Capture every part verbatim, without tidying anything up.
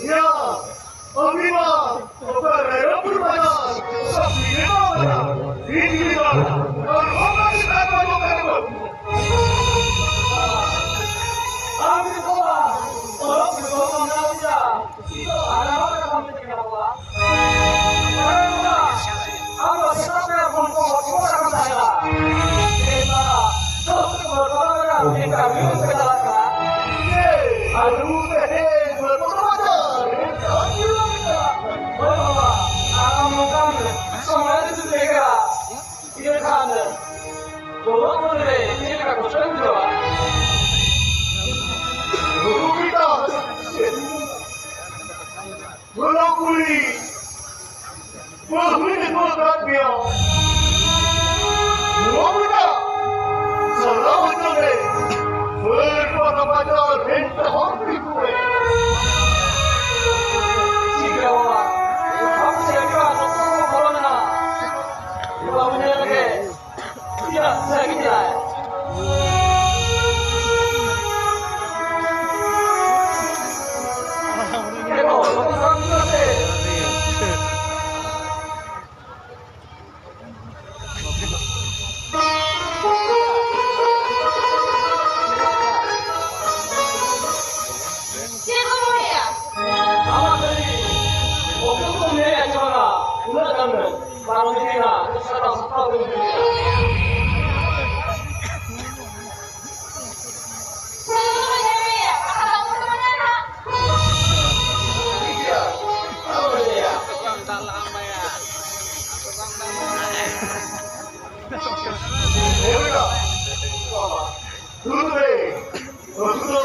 ᱤᱭᱟ, ᱚᱜᱱᱤᱢᱟ, ᱚᱠᱟ ᱨᱟᱭᱨᱚᱝᱯᱩᱨ ᱵᱟᱡᱟᱨ, ᱚᱠᱟ ᱥᱤᱱᱮᱢᱟ ᱵᱟᱡᱟᱨ, ᱵᱤᱡᱽᱞᱤ ᱵᱟᱡᱟᱨ, ᱟᱨ ᱚᱠᱟ ᱥᱮᱫ ᱵᱟᱡᱟᱨ ᱠᱟᱱᱟ? ᱟᱢ ᱜᱮ ᱵᱟᱵᱟ, ᱚᱞᱚᱜ ᱯᱟᱲᱦᱟᱣ ᱵᱟᱢ ᱧᱟᱢ ᱮᱫᱟ᱾ ᱟᱢ ᱫᱚ ᱥᱮᱛᱟᱜ ᱵᱮᱲᱟ ᱠᱷᱚᱱ ᱠᱚ ᱦᱚᱯᱚᱱ ᱟᱠᱟᱱ ᱛᱟᱦᱮᱱᱟ᱾ ᱮᱱᱠᱷᱟᱱ ᱥᱚᱛ ᱠᱚ ᱵᱚᱨᱵᱟᱫ ᱟᱠᱟᱱᱟ, ᱮᱱᱠᱷᱟᱱ ᱢᱤᱫ ᱛᱮ ᱪᱟᱞᱟᱜ ᱠᱟᱱᱟ᱾ ᱟᱨ ᱨᱩ ᱛᱮ ᱦᱮᱡ ᱵᱚᱨᱵᱟᱫ ᱟᱠᱟᱱᱟ, ᱮᱱᱠᱷᱟᱱ ᱢᱤᱫ ᱛᱮ ᱪᱟᱞᱟᱜ ᱠᱟᱱᱟ᱾ ᱦᱳᱭ ᱵᱟᱵᱟ, ᱟᱢ ᱱᱚᱝᱠᱟᱱ ᱥᱚᱢᱚᱭ ᱨᱮ ᱡᱩᱫᱤ ᱞᱮᱠᱟ, ᱤᱱᱟᱹ ᱠᱷᱟᱱ ᱵᱚᱦᱚᱜ ᱢᱚᱱᱮ ᱨᱮ ᱪᱮᱫ ᱞᱮᱠᱟ ᱠᱚᱥᱴᱚᱧ ᱵᱩᱡᱷᱟᱹᱣᱟ? ᱵᱟᱹᱦᱩ ᱵᱮᱴᱟ, ᱜᱚᱞᱚ ᱠᱩᱲᱤ, ᱵᱟᱹᱦᱩᱧ ᱟᱹᱜᱩ ᱟᱠᱟᱫ ᱢᱮᱭᱟ᱾ ᱱᱚᱣᱟ ᱵᱮᱴᱟ, ᱪᱟᱞᱟᱣ ᱦᱚᱪᱚ ᱢᱮ᱾ ᱵᱟᱹᱨ ᱯᱟᱛᱟ ᱵᱟᱡᱟᱨ ᱨᱮᱱ ᱰᱟᱦᱟᱨ ᱠᱩᱲᱤ ᱠᱚ᱾ ᱪᱤᱠᱟᱹᱣᱟ? ᱟᱢ ᱪᱮᱫ ᱞᱮᱠᱟ ᱱᱚᱛᱮ ᱠᱚ ᱵᱚᱞᱚᱱᱟ? ᱵᱟᱹᱦᱩ ᱧᱮᱞ ᱜᱮ᱾ ᱪᱮᱫᱟᱜ ᱥᱟᱹᱨᱤ ᱜᱮᱭᱟᱭ? ᱮ ᱵᱟᱹᱵᱩ, ᱵᱟᱹᱵᱩ, ᱵᱟᱹᱵᱩ, ᱵᱟᱹᱵᱩ᱾ ᱪᱮᱫ ᱠᱚ ᱢᱚᱱᱮᱭᱟ? ᱟᱢᱟᱜ ᱠᱷᱟᱹᱞᱤ ᱚᱠᱛᱚ ᱠᱚ ᱢᱮᱱᱮᱫᱼᱟ ᱪᱮ ᱵᱟᱝᱟ? ᱩᱱᱟᱹᱜ ᱜᱟᱱ ᱫᱚ ᱵᱟᱝ ᱦᱩᱭ ᱠᱟᱱᱟ᱾ ᱥᱟᱯᱲᱟᱣ ᱥᱟᱯᱲᱟᱣ ᱛᱮ ᱦᱩᱭ ᱠᱟᱱᱟ᱾ ᱫᱩᱲᱩᱵ ᱨᱮ᱾ ᱩᱱᱠᱩ ᱫᱚ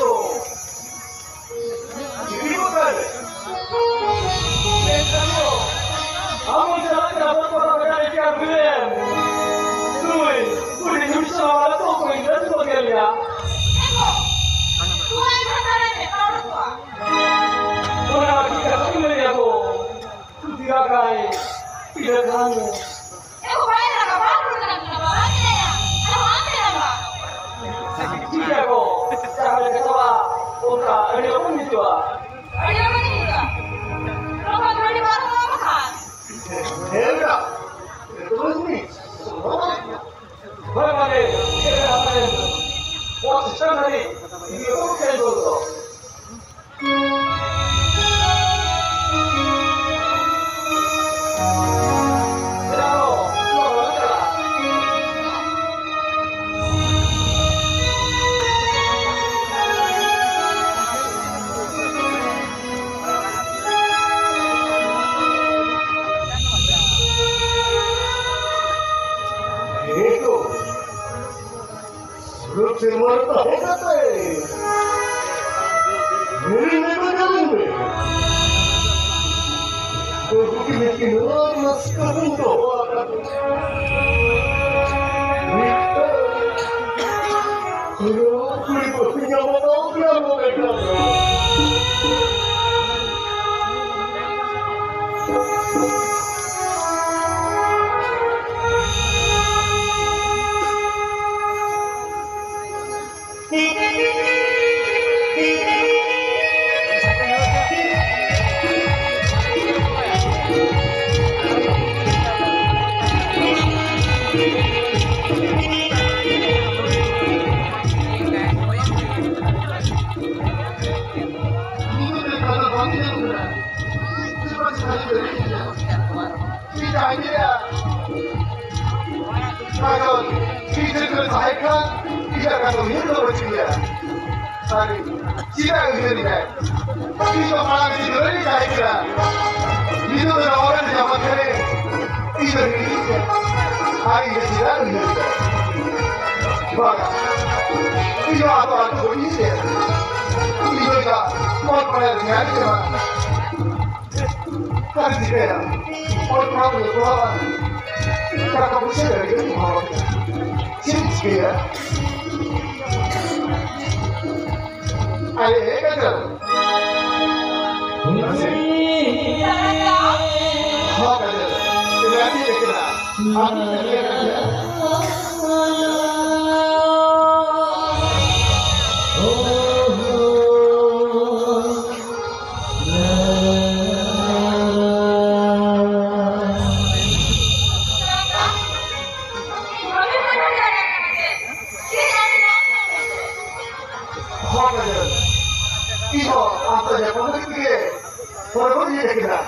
ᱡᱩᱫᱤ ᱠᱚ ᱛᱟᱦᱮᱸ ᱞᱮᱱ, ᱢᱮᱱᱠᱷᱟᱱ ᱫᱚ ᱟᱢ ᱪᱟᱞᱟᱜ ᱠᱟᱱᱟ ᱵᱚᱨ ᱵᱚᱨ ᱵᱟᱡᱟᱨ ᱨᱮ ᱪᱮᱫ ᱟᱹᱜᱩᱭᱮᱢ? ᱛᱩᱭ, ᱩᱱᱤ ᱧᱩ ᱥᱟᱶ ᱟᱞᱮ ᱠᱚ ᱠᱚ ᱤᱧ ᱞᱟᱹᱴᱩ ᱠᱚ ᱧᱮᱞ ᱞᱮᱭᱟ᱾ ᱮᱜᱳ, ᱱᱚᱣᱟ ᱤᱧ ᱦᱟᱛᱟᱣ ᱨᱮ ᱯᱟᱣᱰᱟᱨ ᱠᱚ᱾ ᱚᱱᱟ ᱴᱷᱤᱠ ᱠᱟᱛᱷᱟ ᱠᱚ ᱞᱟᱹᱭᱟ ᱠᱚ᱾ ᱫᱤᱨᱟ ᱠᱟᱭ, ᱤᱱᱟᱹ ᱠᱷᱟᱱ ᱮᱜᱳ, ᱵᱟᱭ ᱨᱟᱠᱟᱵᱟ, ᱵᱟᱝ ᱨᱩᱣᱟᱹᱲ ᱠᱟᱱᱟ, ᱵᱟᱵᱟ, ᱪᱮᱫ ᱭᱟ? ᱟᱨ ᱵᱟᱝ ᱪᱮᱫ ᱭᱟ, ᱵᱟᱵᱟ? ᱴᱷᱤᱠ ᱜᱮᱭᱟ ᱜᱚ, ᱡᱟᱦᱟᱸ ᱞᱮᱠᱟ ᱪᱟᱞᱟᱜᱼᱟ, ᱚᱱᱠᱟ ᱟᱹᱰᱤ ᱞᱚᱜᱚᱱ ᱦᱤᱡᱩᱜᱼᱟ᱾ ᱟᱹᱰᱤ ᱞᱚᱜᱚᱱ ᱦᱤᱡᱩᱜᱼᱟ᱾ ᱞᱚᱜᱚᱱ ᱜᱟᱹᱰᱤ ᱵᱟᱝ ᱨᱩᱣᱟᱹᱲ ᱵᱟᱠᱷᱟᱱ᱾ ᱦᱮᱸ, ᱵᱮᱴᱟ᱾ ᱦᱳᱭ, ᱢᱟᱱᱮ, ᱪᱮᱫ ᱞᱮᱠᱟ ᱢᱟᱱᱮ, ᱵᱚᱥ ᱥᱴᱮᱥᱚᱱ ᱫᱷᱟᱹᱵᱤᱡ ᱤᱫᱤ ᱠᱟᱛᱮ ᱠᱚ ᱠᱷᱮᱞ ᱜᱚᱞ ᱫᱚ᱾ ᱥᱩᱨᱩᱡ ᱥᱮᱨᱢᱟ ᱨᱮ ᱛᱟᱦᱮᱸ ᱠᱟᱛᱮ ᱧᱮᱞᱤᱧ ᱢᱮ, ᱧᱮᱞᱤᱧ ᱢᱮ᱾ ᱵᱟᱹᱦᱩ ᱠᱤᱱ ᱠᱤᱱ ᱨᱟᱹᱥᱠᱟᱹ ᱵᱚᱱ ᱫᱚᱦᱚ ᱟᱠᱟᱫ᱾ ᱢᱤᱫᱴᱟᱝ ᱠᱩᱲᱤ ᱵᱟᱹᱦᱩ ᱧᱟᱢᱚᱜ ᱫᱚ ᱧᱟᱢᱚᱜ ᱞᱮᱠᱟ᱾ ᱤᱧ ᱫᱚ ᱟᱸᱡᱮᱫᱼᱟ᱾ ᱟᱫᱚ ᱤᱧ ᱴᱷᱮᱱ ᱫᱚ ᱛᱟᱦᱮᱸ ᱠᱷᱟᱱ ᱤᱧᱟᱹᱜ ᱠᱟᱛᱷᱟ ᱩᱭᱦᱟᱹᱨ ᱫᱚ ᱵᱟᱹᱪᱩᱜ ᱜᱮᱭᱟ᱾ ᱟᱨ ᱪᱮᱫᱟᱜ ᱩᱭᱦᱟᱹᱨ ᱮᱫᱟᱭ? ᱤᱧ ᱫᱚ ᱢᱟᱲᱟᱝ ᱜᱤᱫᱽᱨᱟᱹ ᱨᱤᱧ ᱛᱟᱦᱮᱸ ᱠᱟᱱᱟ᱾ ᱱᱤᱛᱚᱜ ᱫᱚ ᱱᱟᱣᱟ ᱨᱮ ᱧᱟᱢ ᱠᱟᱛᱮ ᱤᱧ ᱫᱚ ᱦᱤᱲᱤᱧ ᱠᱮᱫᱟ᱾ ᱟᱨ ᱤᱧ ᱫᱚ ᱪᱮᱫᱟᱜ ᱩᱭᱦᱟᱹᱨ ᱮᱫᱟ? ᱵᱟᱝᱟ, ᱤᱧ ᱫᱚ ᱟᱫᱚ ᱟᱫᱚ ᱵᱟᱹᱧ ᱤᱭᱟᱹᱭᱟ᱾ ᱤᱧ ᱫᱚ ᱮᱴᱟᱜ ᱢᱚᱱ ᱯᱟᱲᱟ ᱨᱮ ᱧᱟᱢ ᱠᱮᱫᱟ᱾ ᱪᱮᱫ ᱪᱤᱠᱟᱹᱭᱟ? ᱚᱞ ᱯᱟᱲᱦᱟᱣ ᱫᱚ ᱡᱚᱛᱚᱣᱟᱜ ᱴᱟᱠᱟ ᱯᱩᱭᱥᱟᱹ ᱜᱮ ᱟᱹᱰᱤ ᱜᱷᱟᱹᱲᱤᱡ ᱚᱵᱷᱟᱵᱚᱜ ᱠᱟᱱᱟ᱾ ᱪᱮᱫ ᱪᱤᱠᱟᱹᱭᱟ? ᱟᱨᱮ, ᱮ ᱠᱟᱡᱚᱞ᱾ ᱦᱚᱸ, ᱠᱟᱡᱚᱞ᱾ ᱤᱧ ᱟᱹᱰᱤ ᱮᱠᱞᱟ᱾ ᱟᱹᱰᱤ ᱮᱠᱞᱟ᱾ ᱦᱚᱸ ᱠᱟᱡᱚᱞ, ᱤᱧ ᱦᱚᱸ ᱟᱢ ᱥᱟᱶ ᱧᱟᱯᱟᱢ ᱞᱟᱹᱜᱤᱫ ᱛᱮᱜᱮ ᱯᱚᱨᱚᱵᱽ ᱤᱧ ᱦᱮᱡ ᱟᱠᱟᱱᱟ᱾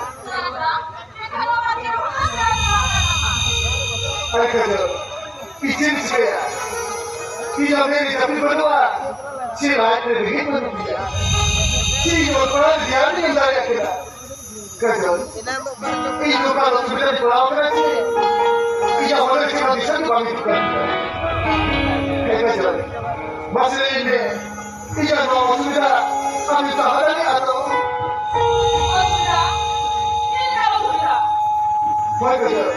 ᱟᱨ ᱠᱟᱡᱚᱞ, ᱤᱧ ᱪᱮᱫ ᱤᱧ ᱪᱤᱠᱟᱹᱭᱟ? ᱤᱧᱟᱜ ᱢᱮᱫ ᱨᱮ ᱡᱟᱹᱯᱤᱫ ᱵᱟᱹᱱᱩᱜᱼᱟ, ᱪᱮ ᱞᱟᱡ ᱨᱮ ᱨᱮᱸᱜᱮᱡ ᱵᱟᱹᱱᱩᱜ ᱛᱤᱧᱟ᱾ ᱪᱮᱫ ᱤᱧ ᱚᱞ ᱯᱟᱲᱦᱟᱣ ᱫᱷᱮᱭᱟᱱ ᱤᱧ ᱮᱢ ᱫᱟᱲᱮᱭᱟᱜ ᱠᱟᱱᱟ? ᱠᱟᱡᱚᱞ, ᱤᱧ ᱱᱚᱝᱠᱟᱱ ᱚᱥᱩᱵᱤᱫᱷᱟ ᱨᱮᱧ ᱯᱟᱲᱟᱣ ᱟᱠᱟᱱᱟ ᱡᱮ ᱤᱧᱟᱜ ᱢᱚᱱᱮ ᱨᱮ ᱪᱮᱫ ᱦᱚᱸ ᱫᱤᱥᱟᱹ ᱜᱮ ᱵᱟᱝ ᱦᱤᱡᱩᱜ ᱠᱟᱱᱟ᱾ ᱦᱮᱸ ᱠᱟᱡᱚᱞ, ᱢᱟᱥᱮ ᱞᱟᱹᱭ ᱢᱮ, ᱤᱧᱟᱜ ᱱᱚᱣᱟ ᱚᱥᱩᱵᱤᱫᱷᱟ ᱟᱢᱮᱢ ᱥᱟᱦᱟ ᱫᱟᱲᱮᱭᱟᱜᱼᱟ ᱛᱚ? ᱚᱥᱩᱵᱤᱫᱷᱟ? ᱪᱮᱫ ᱞᱮᱠᱟᱱ ᱚᱥᱩᱵᱤᱫᱷᱟ? ᱦᱳᱭ ᱠᱟᱡᱚᱞ,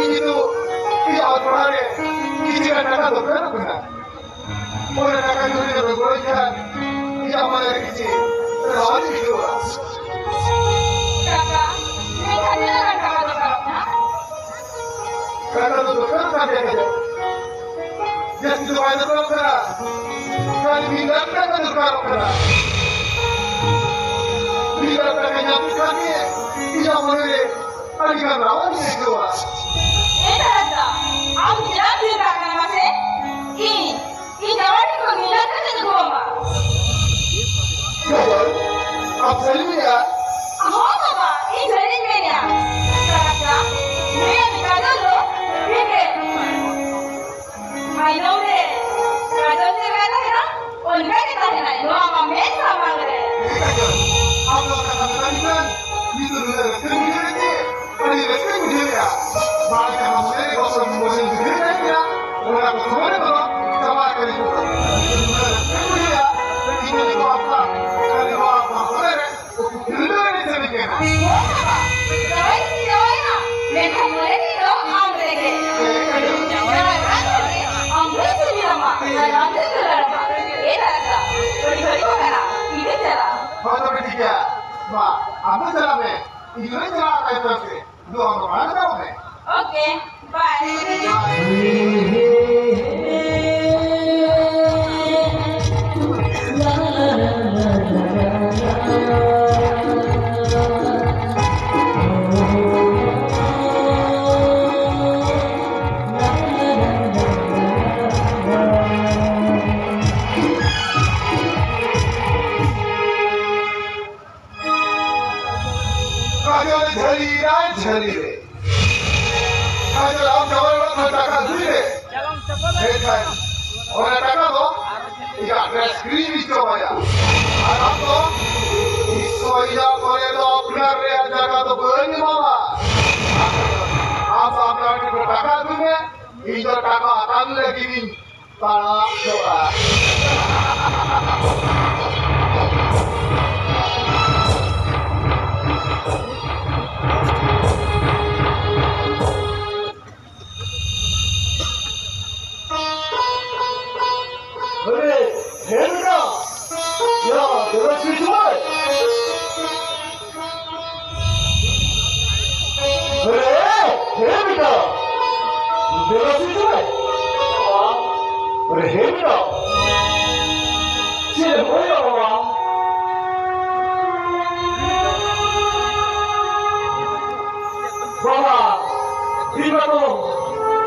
ᱤᱧ ᱱᱤᱛᱚᱜ ᱤᱧᱟᱜ ᱚᱞ ᱯᱟᱲᱦᱟᱣ ᱨᱮ ᱠᱤᱪᱷᱩ ᱜᱟᱱ ᱴᱟᱠᱟ ᱫᱚᱨᱠᱟᱨᱚᱜ ᱠᱟᱱᱟ᱾ ᱚᱱᱟ ᱴᱟᱠᱟ ᱡᱩᱫᱤ ᱵᱮᱱ ᱜᱚᱲᱚᱧ ᱠᱷᱟᱱ, ᱤᱧᱟᱜ ᱢᱚᱱᱮ ᱨᱮ ᱠᱤᱪᱷᱤ ᱨᱟᱦᱟᱧ ᱟᱹᱭᱠᱟᱹᱣᱟ᱾ ᱴᱟᱠᱟ? ᱢᱮᱱᱠᱷᱟᱱ ᱛᱤᱱᱟᱹᱜ ᱜᱟᱱ ᱴᱟᱠᱟ ᱫᱚᱨᱠᱟᱨᱚᱜ ᱠᱟᱱᱟ? ᱴᱟᱠᱟ ᱫᱚ ᱫᱚᱨᱠᱟᱨᱚᱜ ᱠᱟᱱ ᱜᱮᱭᱟ ᱠᱟᱡᱚᱞ᱾ ᱡᱟᱹᱥᱛᱤ ᱫᱚ ᱵᱟᱭ ᱫᱚᱨᱠᱟᱨᱚᱜ ᱠᱟᱱᱟ᱾ ᱠᱷᱟᱹᱞᱤ ᱢᱤᱫ ᱞᱟᱠᱷ ᱴᱟᱠᱟ ᱫᱚᱨᱠᱟᱨᱚᱜ ᱠᱟᱱᱟ᱾ ᱢᱤᱫ ᱞᱟᱠᱷ ᱴᱟᱠᱟ ᱧᱟᱢ ᱞᱮᱠᱷᱟᱱ ᱜᱮ ᱤᱧᱟᱜ ᱢᱚᱱᱮ ᱨᱮ ᱟᱹᱰᱤ ᱜᱟᱱ ᱨᱟᱦᱟᱧ ᱟᱹᱭᱠᱟᱹᱣᱟ᱾ ᱮ ᱫᱟᱫᱟ, ᱟᱢ ᱪᱮᱫᱟᱜ ᱪᱤᱱᱛᱟᱹᱜ ᱠᱟᱱᱟ ᱢᱟᱥᱮ? ᱤᱧ, ᱤᱧ ᱡᱟᱶᱟᱭ ᱴᱷᱮᱱ ᱠᱷᱚᱱ ᱢᱤᱫ ᱞᱟᱠᱷ ᱴᱟᱠᱟᱧ ᱟᱹᱜᱩ ᱟᱢᱟ᱾ ᱠᱟᱡᱚᱞ, ᱟᱢ ᱥᱟᱹᱨᱤᱢ ᱞᱟᱹᱭᱮᱜᱼᱟ? ᱦᱚᱸ ᱵᱟᱵᱟ, ᱤᱧ ᱥᱟᱹᱨᱤᱧ ᱢᱮᱱᱮᱜᱼᱟ᱾ ᱫᱟᱫᱟ, ᱱᱩᱭᱟᱜ ᱠᱟᱡᱚᱞ ᱫᱚ ᱵᱷᱮᱜᱟᱨ᱾ ᱟᱭᱱᱚᱢ ᱨᱮ ᱠᱟᱡᱚᱞ ᱪᱮᱫ ᱞᱮᱠᱟ ᱛᱟᱦᱮᱱᱟ, ᱚᱱᱠᱟ ᱜᱮ ᱛᱟᱦᱮᱱᱟᱭ ᱱᱚᱣᱟ ᱟᱢᱟᱜ ᱢᱮᱫ ᱥᱟᱢᱟᱝ ᱨᱮ᱾ ᱮ ᱠᱟᱡᱚᱞ, ᱟᱢ ᱱᱚᱣᱟ ᱠᱟᱛᱷᱟ ᱢᱮᱛᱟᱫᱤᱧ ᱠᱷᱟᱱ ᱱᱤᱛᱚᱜ ᱱᱩᱱᱟᱹᱜ ᱨᱟᱹᱥᱠᱟᱹᱧ ᱵᱩᱡᱷᱟᱹᱣᱮᱫ ᱪᱮ? ᱟᱹᱰᱤ ᱨᱟᱹᱥᱠᱟᱹᱧ ᱵᱩᱡᱷᱟᱹᱣᱮᱫᱼᱟ᱾ ᱵᱟᱝ ᱡᱟᱦᱟᱸ ᱢᱚᱱᱮ ᱨᱮ ᱜᱚᱥᱚ ᱢᱚᱱᱮᱧ ᱵᱩᱡᱷᱟᱹᱣᱮᱫ ᱛᱟᱦᱮᱸ ᱠᱟᱱᱟ, ᱚᱱᱟ ᱠᱚ ᱥᱚᱢᱚᱭ ᱨᱮᱫᱚ ᱪᱟᱵᱟ ᱟᱠᱟᱱᱟ ᱱᱤᱛᱚᱜ ᱫᱚ᱾ ᱱᱩᱱᱟᱹᱜ ᱨᱟᱹᱥᱠᱟᱹᱧ ᱵᱩᱡᱷᱟᱹᱣᱮᱫᱼᱟ, ᱤᱧ ᱫᱚ ᱱᱤᱛᱚᱜ ᱟᱢ ᱥᱟᱶ ᱠᱷᱟᱹᱞᱤ ᱱᱚᱣᱟ ᱵᱟᱦᱟ ᱯᱚᱨᱚᱵᱽ ᱨᱮ ᱩᱱᱠᱩ ᱠᱷᱮᱞᱳᱰ ᱮᱱᱮᱡ ᱥᱟᱱᱟᱧ ᱠᱟᱱᱟ᱾ ᱦᱳᱭ ᱵᱟᱵᱟ, ᱡᱟᱶᱟᱭ ᱫᱚᱧ ᱡᱟᱶᱟᱭᱮᱱᱟ, ᱢᱮᱱᱠᱷᱟᱱ ᱢᱚᱱᱮ ᱛᱤᱧ ᱫᱚ ᱟᱢ ᱨᱮᱜᱮ᱾ ᱡᱟᱶᱟᱭ ᱠᱟᱛᱮ ᱟᱢ ᱫᱚᱧ ᱥᱤᱵᱤᱞᱟᱢᱟ, ᱟᱨ ᱟᱢ ᱫᱚᱧ ᱫᱩᱞᱟᱹᱲᱟᱢᱟ᱾ ᱮ ᱫᱟᱫᱟ, ᱟᱹᱰᱤ ᱜᱷᱟᱹᱲᱤᱡ ᱦᱚᱸ ᱠᱟᱱᱟ, ᱤᱧ ᱫᱚᱧ ᱪᱟᱞᱟᱜᱼᱟ᱾ ᱦᱳᱭ ᱛᱚᱵᱮ ᱴᱷᱤᱠ ᱜᱮᱭᱟ, ᱢᱟ ᱟᱢ ᱫᱚ ᱪᱟᱞᱟᱜ ᱢᱮ, ᱤᱧ ᱦᱚᱸᱧ ᱪᱟᱞᱟᱜᱼᱟ ᱛᱟᱭᱚᱢ ᱛᱟᱭᱚᱢ ᱛᱮ᱾ ᱫᱩ ᱟᱢ ᱫᱚ ᱢᱟᱲᱟᱝ ᱪᱟᱞᱟᱜ ᱢᱮ᱾ Okay, bye. ᱠᱟᱡᱚᱞ ᱡᱷᱟᱹᱞᱤ ᱨᱮ ᱡᱷᱟᱹᱞᱤ ᱨᱮ᱾ ᱠᱟᱡᱚᱞ ᱟᱢ ᱡᱟᱶᱟᱭ ᱚᱲᱟᱜ ᱠᱷᱚᱱ ᱴᱟᱠᱟ ᱟᱹᱜᱩᱭ ᱢᱮ᱾ ᱢᱮᱱᱠᱷᱟᱱ ᱚᱱᱟ ᱴᱟᱠᱟ ᱫᱚ ᱤᱧᱟᱜ dress ᱠᱤᱨᱤᱧ ᱤᱧ ᱪᱟᱵᱟᱭᱟ᱾ ᱟᱨ ᱟᱢ ᱫᱚ ᱛᱤᱥ ᱦᱚᱸ ᱤᱧᱟᱜ ᱠᱚᱨᱮ ᱫᱚ ᱟᱯᱱᱟᱨ ᱨᱮᱭᱟᱜ ᱡᱟᱭᱜᱟ ᱫᱚ ᱵᱟᱹᱧ ᱮᱢᱟᱢᱟ᱾ ᱟᱢ ᱫᱚ ᱟᱯᱱᱟᱨ ᱴᱷᱮᱱ ᱠᱷᱚᱱ ᱴᱟᱠᱟ ᱟᱹᱜᱩᱭ ᱢᱮ, ᱤᱧ ᱫᱚ ᱴᱟᱠᱟ ᱦᱟᱛᱟᱣ ᱞᱟᱹᱜᱤᱫ ᱤᱧ ᱛᱟᱲᱟᱜ ᱠᱚᱜᱼᱟ᱾ अरे, हे बेटा, या, जरा शीश में। अरे, हे बेटा, जरा शीश में। अरे, हे बेटा, शीश में, बाबा। ᱵᱟᱵᱟ, ᱤᱧ ᱢᱟ ᱛᱚ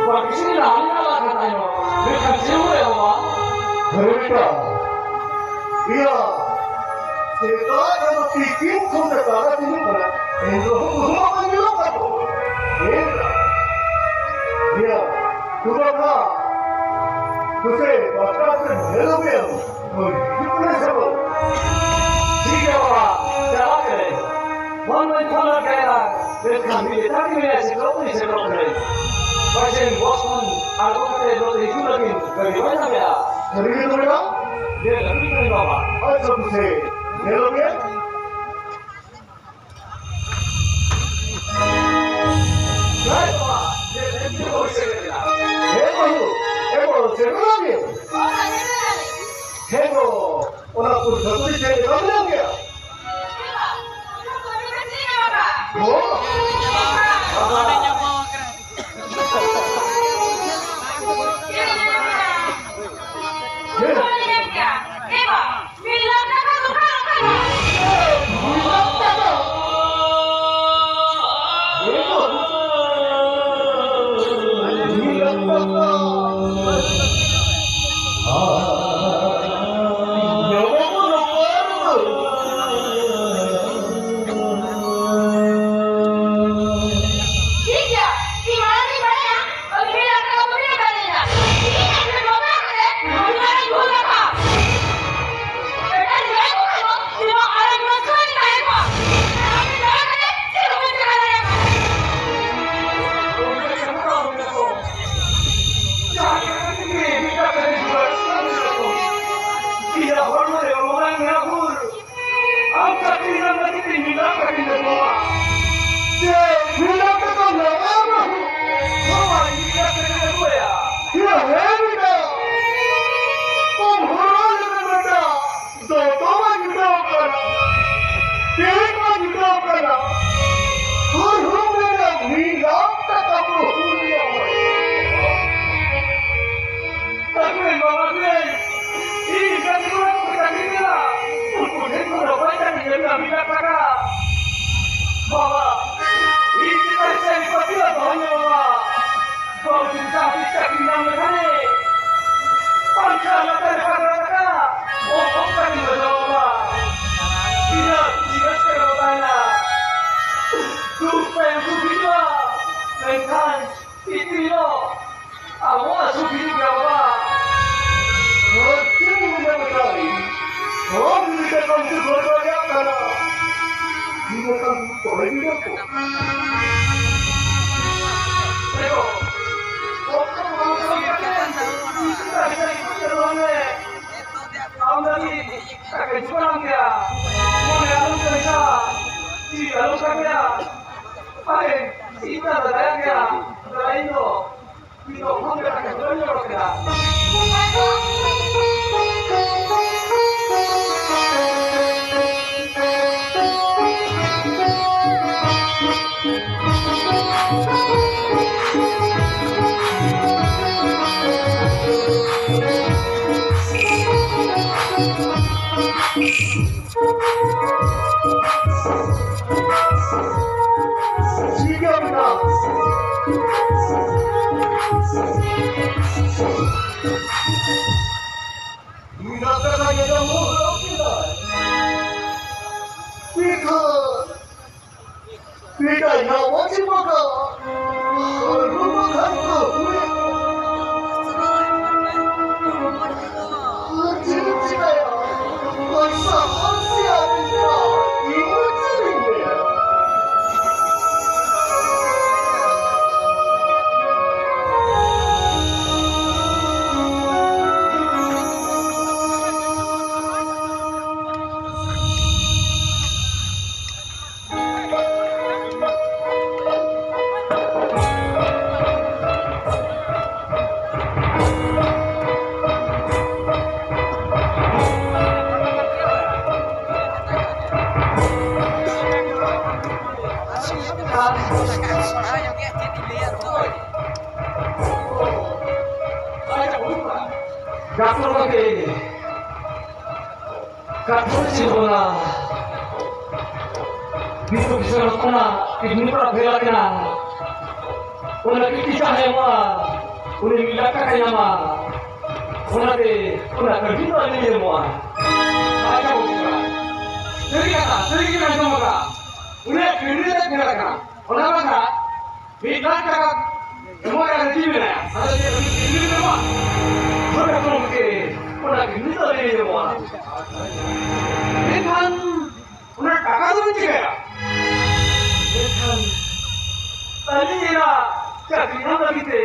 ᱵᱟᱹᱲᱛᱤ ᱥᱮᱫ ᱞᱟᱦᱟ ᱞᱮᱱᱟ ᱞᱟᱦᱟ ᱠᱟᱱ ᱛᱟᱦᱮᱱᱚᱜ, ᱢᱮᱱᱠᱷᱟᱱ ᱪᱮᱫ ᱦᱚᱸ ᱵᱟᱭ ᱚᱞᱟ᱾ ᱦᱮᱸ ᱵᱮᱴᱟ, ᱤᱭᱟᱹ, ᱥᱮᱛᱟᱜ ᱠᱷᱚᱱ ᱛᱤᱠᱤᱱ ᱠᱷᱚᱱ ᱫᱚ ᱛᱟᱨᱟᱥᱤᱧ ᱠᱟᱱᱟ, ᱮᱱ ᱨᱮᱦᱚᱸ ᱵᱟᱹᱦᱩ ᱢᱟ ᱵᱟᱝ ᱧᱮᱞᱚᱜ ᱠᱟᱱ ᱫᱚ᱾ ᱦᱮᱸ ᱵᱮᱴᱟ, ᱤᱭᱟᱹ, ᱛᱩᱢᱟ ᱠᱷᱟ, ᱛᱩᱥᱮ ᱵᱟᱥᱠᱟ ᱥᱮ ᱧᱮᱞ ᱟᱹᱜᱩᱭᱟᱢ᱾ ᱦᱳᱭ, ᱦᱤᱡᱩᱜ ᱠᱟᱱᱟᱭ ᱥᱮ ᱵᱟᱝ? ᱴᱷᱤᱠ ᱜᱮᱭᱟ ᱵᱟᱵᱟ, ᱪᱟᱞᱟᱜ ᱠᱟᱹᱱᱟᱹᱧ᱾ ᱯᱷᱳᱱ ᱢᱟᱧ ᱯᱷᱳᱱ ᱞᱮᱫ ᱜᱮᱭᱟ, ᱢᱮᱱᱠᱷᱟᱱ ᱢᱤᱫ ᱮᱴᱟᱜ ᱜᱮ ᱢᱮᱱᱟᱭᱟ, ᱥᱮᱴᱮᱨᱚᱜ ᱠᱟᱹᱱᱟᱹᱧ, ᱥᱮᱴᱮᱨᱚᱜ ᱠᱟᱹᱱᱟᱹᱧ᱾ ᱯᱟᱪᱮ ᱵᱚᱥ ᱠᱷᱚᱱ ᱟᱬᱜᱚ ᱠᱟᱛᱮ ᱱᱚᱛᱮ ᱦᱤᱡᱩᱜ ᱞᱟᱹᱜᱤᱫ ᱜᱟᱹᱰᱤ ᱵᱟᱭ ᱧᱟᱢᱮᱜᱼᱟ᱾ ᱥᱟᱹᱨᱤ ᱜᱮ ᱛᱚᱵᱮ ᱵᱟᱝ? ᱧᱮᱞ ᱟᱹᱜᱩᱭ ᱠᱟᱹᱱᱟᱹᱧ ᱵᱟᱵᱟ᱾ ᱟᱪᱪᱷᱟ, ᱵᱩᱡᱷᱟᱹᱣ᱾ ᱧᱮᱞᱚᱜ ᱜᱮ᱾ ᱡᱷᱚᱛᱚ ᱜᱮ ᱪᱮᱫ ᱞᱮᱠᱟ ᱢᱮᱱᱟᱜ ᱢᱮᱭᱟ? ᱦᱚᱸ? ᱪᱮᱫ? ᱴᱷᱤᱠ ᱜᱮᱭᱟ, ᱤᱧ ᱢᱟᱲᱟᱝ ᱨᱤᱧ ᱵᱟᱲᱟᱭᱟ᱾ ᱟᱢ ᱪᱟᱹᱠᱨᱤ ᱧᱟᱢ ᱞᱟᱹᱜᱤᱫ ᱛᱮ ᱢᱤᱫ ᱞᱟᱠᱷ ᱴᱟᱠᱟᱧ ᱮᱢᱟᱢᱟ᱾ ᱪᱮᱫ? ᱢᱤᱫ ᱞᱟᱠᱷ ᱴᱟᱠᱟᱢ ᱮᱢᱟᱢᱟ? ᱦᱳᱭ, ᱢᱤᱫ ᱞᱟᱠᱷ ᱴᱟᱠᱟᱧ ᱮᱢᱟᱭᱟ᱾ ᱭᱟ ᱦᱮᱸ ᱵᱮᱴᱟ, ᱛᱚᱢ ᱦᱚᱲ ᱞᱮᱠᱟ ᱵᱮᱴᱟ, ᱫᱚᱛᱚ ᱢᱟ ᱡᱩᱴᱟᱹᱣ ᱠᱟᱱᱟ, ᱯᱮᱱᱴ ᱢᱟ ᱡᱩᱴᱟᱹᱣ ᱠᱟᱱᱟ, ᱟᱨᱦᱚᱸ ᱢᱮᱱᱟ ᱢᱤᱫ ᱞᱟᱠᱷ ᱴᱟᱠᱟ ᱠᱚ ᱦᱩᱭ ᱟᱢᱟ᱾ ᱛᱟᱠᱚ ᱮᱢᱟᱢᱟ ᱵᱮᱱ᱾ ᱤᱧ ᱜᱟᱛᱮ ᱠᱚᱲᱟ ᱠᱚ ᱪᱟᱹᱠᱨᱤ ᱠᱟᱱᱟ, ᱩᱱᱠᱩ ᱴᱷᱮᱱ ᱠᱷᱚᱱ ᱚᱠᱚᱭ ᱪᱟᱹᱠᱨᱤ ᱧᱟᱢ ᱠᱟᱹᱢᱤ ᱠᱟᱱ ᱴᱟᱠᱟ? ᱵᱟᱵᱟ, ᱤᱧ ᱪᱮᱛᱟᱱ ᱥᱮ ᱯᱟᱹᱛᱭᱟᱹᱣ ᱫᱚᱦᱚᱭ ᱢᱮ ᱵᱟᱵᱟ᱾ ᱵᱟᱹᱵᱩ ᱡᱩᱫᱤ ᱡᱟᱦᱟᱸ ᱛᱤᱥ ᱪᱟᱹᱠᱨᱤ ᱧᱟᱢ ᱞᱮᱠᱷᱟᱱᱮ, ᱯᱟᱱᱛᱷᱟ ᱞᱟᱛᱟᱨ ᱨᱮ ᱯᱟᱜᱽᱨᱟ ᱴᱟᱠᱟ, ᱚᱦᱚ ᱠᱟᱹᱢᱤ ᱵᱟᱡᱟᱣ ᱵᱟᱵᱟ᱾ ᱛᱤᱱᱟᱹᱜ ᱡᱤᱣᱤ ᱨᱟᱹᱥᱠᱟᱹ ᱨᱮ ᱛᱟᱦᱮᱱᱟ᱾ ᱫᱩᱠ ᱛᱟᱭᱚᱢ ᱥᱩᱠ ᱦᱤᱡᱩᱜᱼᱟ, ᱢᱮᱱᱠᱷᱟᱱ ᱤᱛᱤᱞ ᱫᱚ ᱟᱵᱚᱣᱟᱜ ᱥᱩᱠ ᱦᱤᱡᱩᱜ ᱜᱮᱭᱟ ᱵᱟᱵᱟ᱾ ᱦᱳᱭ, ᱪᱮᱫ ᱮᱢ ᱢᱮᱱᱟ ᱵᱮᱴᱟ? ᱦᱳᱭ, ᱱᱤᱛᱚᱜ ᱠᱷᱚᱱ ᱪᱮᱫ ᱦᱚᱲ ᱵᱟᱭ ᱧᱟᱢ ᱠᱟᱱᱟ? ᱱᱤᱭᱟᱹ ᱠᱟᱱ ᱛᱚᱵᱮ ᱜᱤᱫᱽᱨᱟᱹ ᱠᱚ᱾ ᱫᱮᱠᱷᱚ, ᱚᱠᱛᱚ ᱵᱟᱝ ᱠᱟᱹᱢᱤ ᱠᱟᱛᱮ, ᱟᱢ ᱞᱟᱹᱜᱤᱫ ᱴᱟᱠᱟᱧ ᱡᱚᱜᱟᱲᱟᱢ ᱜᱮᱭᱟ᱾ ᱢᱚᱱᱮ ᱟᱞᱚᱢ ᱠᱟᱹᱢᱤᱭᱟ, ᱡᱤᱣᱤ ᱟᱞᱚᱢ ᱠᱟᱹᱢᱤᱭᱟ᱾ ᱟᱨᱮ, ᱤᱧ ᱫᱚ ᱫᱟᱫᱟᱭᱟ ᱜᱮᱭᱟ, ᱫᱟᱫᱟ ᱤᱧ ᱫᱚ᱾ ᱤᱧ ᱫᱚ ᱚᱦᱚᱧ ᱫᱟᱲᱮ ᱠᱮᱭᱟ, ᱵᱟᱹᱧ ᱨᱚᱲ ᱠᱮᱫᱟ᱾ ᱪᱤᱠᱟᱹᱭᱮᱱᱟ? ᱤᱧ ᱟᱯᱮ ᱞᱟᱹᱜᱤᱫ ᱫᱚ ᱢᱩᱦᱞᱚ ᱠᱮᱫᱟ᱾ ᱯᱤᱴᱷᱟᱹ, ᱯᱤᱴᱷᱟᱹ ᱧᱟᱢᱚᱜ ᱪᱮ ᱵᱟᱝᱟ? ᱟᱹᱜᱩ ᱵᱟᱠᱷᱟᱱ ᱠᱚ ᱦᱩᱭᱩᱜ᱾ ᱟᱨ ᱪᱮᱫ ᱮᱢ ᱪᱤᱠᱟᱹᱭᱟ? ᱯᱚᱭᱥᱟ ᱟᱨ ᱥᱮᱭᱟ ᱯᱤᱴᱷᱟᱹ, ᱤᱧ ᱫᱚ ᱪᱮᱫ ᱤᱧ ᱞᱟᱹᱭᱟ? ᱰᱟᱠᱛᱚᱨ ᱜᱚᱢᱠᱮ, ᱠᱟᱛᱷᱟ ᱫᱚ ᱪᱮᱫ ᱵᱟᱝᱟ, ᱵᱤᱥᱩ ᱠᱤᱥᱟᱹᱬ ᱦᱚᱯᱚᱱᱟᱜ ᱠᱤᱰᱱᱤ ᱯᱟᱲᱟᱜ ᱯᱷᱮᱞ ᱟᱠᱟᱱᱟ᱾ ᱚᱱᱟ ᱠᱤᱰᱱᱤ ᱡᱟᱦᱟᱸᱭ ᱮᱢᱚᱜᱼᱟ, ᱩᱱᱤ ᱢᱤᱫ ᱞᱟᱠᱷ ᱴᱟᱠᱟᱭ ᱧᱟᱢᱟ᱾ ᱚᱱᱟᱛᱮ ᱚᱱᱟ ᱠᱟᱹᱣᱰᱤ ᱫᱚ ᱟᱹᱞᱤᱧ ᱞᱤᱧ ᱮᱢᱚᱜᱼᱟ᱾ ᱟᱪᱪᱷᱟ ᱵᱟᱹᱵᱩ ᱠᱚᱲᱟ, ᱥᱟᱹᱨᱤ ᱠᱟᱛᱷᱟ, ᱥᱟᱹᱨᱤ ᱜᱮᱵᱮᱱ ᱟᱸᱡᱚᱢ ᱟᱠᱟᱫᱼᱟ, ᱩᱱᱤᱭᱟᱜ ᱠᱤᱰᱱᱤ ᱨᱮ ᱯᱷᱮᱞ ᱟᱠᱟᱱᱟ᱾ ᱚᱱᱟ ᱵᱟᱠᱷᱨᱟ ᱢᱤᱫ ᱞᱟᱠᱷ ᱴᱟᱠᱟ ᱮᱢᱚᱜ ᱨᱮᱭᱟᱜ ᱨᱟᱹᱡᱤ ᱢᱮᱱᱟᱭᱟ᱾ ᱟᱫᱚ ᱪᱮᱫ ᱩᱱᱤ ᱠᱤᱰᱱᱤ ᱵᱮᱱ ᱮᱢᱟ? ᱦᱳᱭ ᱰᱟᱠᱛᱚᱨ ᱜᱚᱢᱠᱮ, ᱚᱱᱟ ᱠᱤᱰᱱᱤ ᱫᱚ ᱟᱹᱞᱤᱧ ᱞᱤᱧ ᱮᱢᱚᱜᱼᱟ᱾ ᱢᱮᱱᱠᱷᱟᱱ ᱚᱱᱟ ᱴᱟᱠᱟ ᱫᱚᱵᱮᱱ ᱪᱤᱠᱟᱹᱭᱟ? ᱢᱮᱱᱠᱷᱟᱱ ᱟᱹᱞᱤᱧ ᱮᱨᱟ ᱪᱟᱹᱠᱨᱤ ᱧᱟᱢ ᱞᱟᱹᱜᱤᱫ ᱛᱮ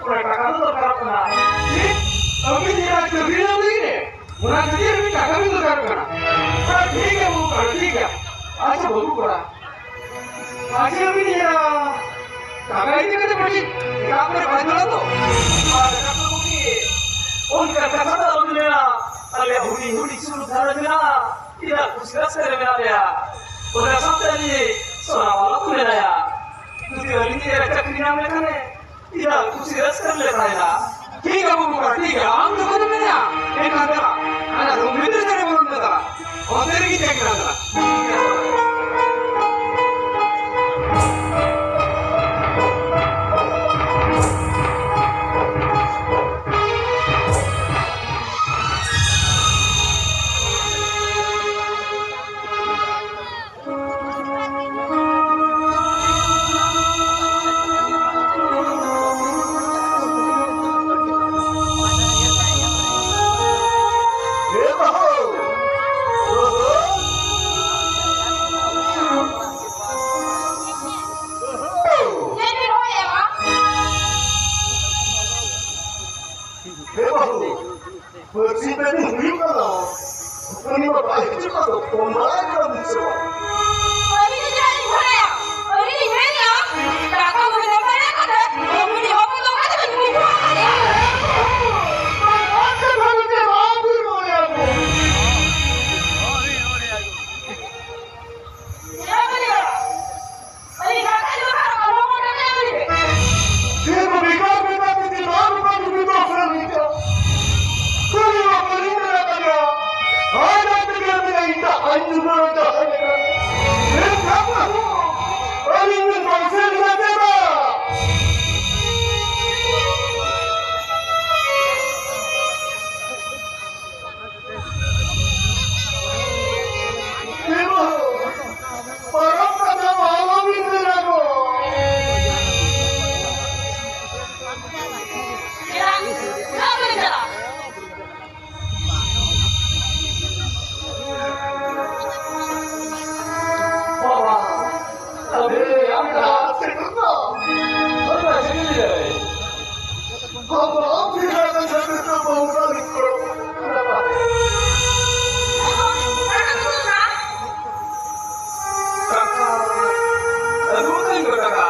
ᱚᱱᱟ ᱴᱟᱠᱟ ᱫᱚ ᱫᱚᱨᱠᱟᱨᱚᱜ ᱠᱟᱱᱟ᱾ ᱪᱮᱫ? ᱟᱹᱵᱤᱱ ᱮᱨᱟ ᱪᱟᱹᱠᱨᱤ ᱧᱟᱢ ᱞᱟᱹᱜᱤᱫ ᱛᱮ? ᱚᱱᱟ ᱠᱷᱟᱹᱛᱤᱨ ᱟᱹᱵᱤᱱ ᱴᱟᱠᱟ ᱵᱤᱱ ᱫᱚᱨᱠᱟᱨᱚᱜ ᱠᱟᱱᱟ? ᱟᱪᱪᱷᱟ, ᱴᱷᱤᱠ ᱜᱮᱭᱟ ᱵᱟᱹᱵᱩ ᱠᱚᱲᱟ, ᱴᱷᱤᱠ ᱜᱮᱭᱟ᱾ ᱟᱪᱪᱷᱟ ᱵᱟᱹᱵᱩ ᱠᱚᱲᱟ, ᱢᱟᱹᱡᱷᱤ ᱵᱟᱵᱟ ᱢᱮᱱᱟ, ᱠᱟᱠᱟ ᱤᱫᱤ ᱠᱟᱛᱮ ᱯᱟᱹᱴᱤ ᱮᱴᱟᱜ ᱠᱚᱨᱮ ᱵᱟᱭ ᱪᱟᱞᱟᱜ ᱫᱚ᱾ ᱟᱨ ᱠᱟᱠᱟ ᱠᱚᱜᱮ ᱚᱱᱠᱟ ᱠᱟᱛᱷᱟ ᱫᱚ ᱟᱞᱚᱢ ᱢᱮᱱᱟ᱾ ᱟᱞᱮ ᱦᱩᱰᱤᱧ ᱦᱩᱰᱤᱧ ᱥᱩᱞᱩᱠ ᱜᱷᱟᱨᱚᱸᱡᱽ ᱢᱮᱱᱟᱜᱼᱟ, ᱛᱤᱱᱟᱹᱜ ᱠᱩᱥᱤ ᱨᱟᱹᱥᱠᱟᱹ ᱨᱮ ᱢᱮᱱᱟᱜ ᱞᱮᱭᱟ᱾ ᱚᱱᱟ ᱥᱟᱶᱛᱮ ᱟᱹᱞᱤᱧ ᱥᱚᱱᱟ ᱵᱟᱞᱟ ᱠᱚ ᱢᱮᱱᱟᱭᱟ, ᱡᱩᱫᱤ ᱟᱹᱞᱤᱧ ᱮᱨᱟ ᱪᱟᱹᱠᱨᱤ ᱧᱟᱢ ᱞᱮᱠᱷᱟᱱᱮ ᱤᱧᱟᱹᱜ ᱠᱩᱥᱤ ᱨᱟᱹᱥᱠᱟᱹ ᱨᱮᱞᱮ ᱛᱟᱦᱮᱱᱟ᱾ ᱴᱷᱤᱠ ᱜᱮᱭᱟ ᱵᱟᱹᱵᱩ ᱠᱚᱲᱟ, ᱴᱷᱤᱠ ᱜᱮᱭᱟ, ᱟᱢ ᱡᱚᱠᱷᱚᱱᱮᱢ ᱢᱮᱱᱮᱜᱼᱟ, ᱮᱱᱠᱷᱟᱱ ᱫᱮᱞᱟ, ᱦᱟᱱᱟ ᱨᱩᱢ ᱵᱷᱤᱛᱨᱤ ᱥᱮᱫ ᱨᱮ ᱵᱚᱞᱚᱱ ᱢᱮ ᱫᱮᱞᱟ, ᱚᱱᱛᱮ ᱨᱮᱜᱮ ᱪᱮᱫ ᱢᱮᱱᱟᱜ ᱫᱮᱞᱟ᱾ ᱦᱳᱭ, ᱢᱟᱹᱡᱷᱤ ᱞᱟᱹᱭ᱾ ᱦᱚᱯᱚᱱ ᱯᱷᱤᱨ ᱠᱟᱛᱮ ᱪᱷᱟᱹᱛᱤᱠ ᱠᱚ ᱵᱚᱸᱜᱟ ᱞᱤᱠᱚ᱾ ᱠᱟᱠᱟ, ᱟᱹᱜᱩ ᱠᱟᱹᱧ ᱠᱚ ᱠᱟᱠᱟ᱾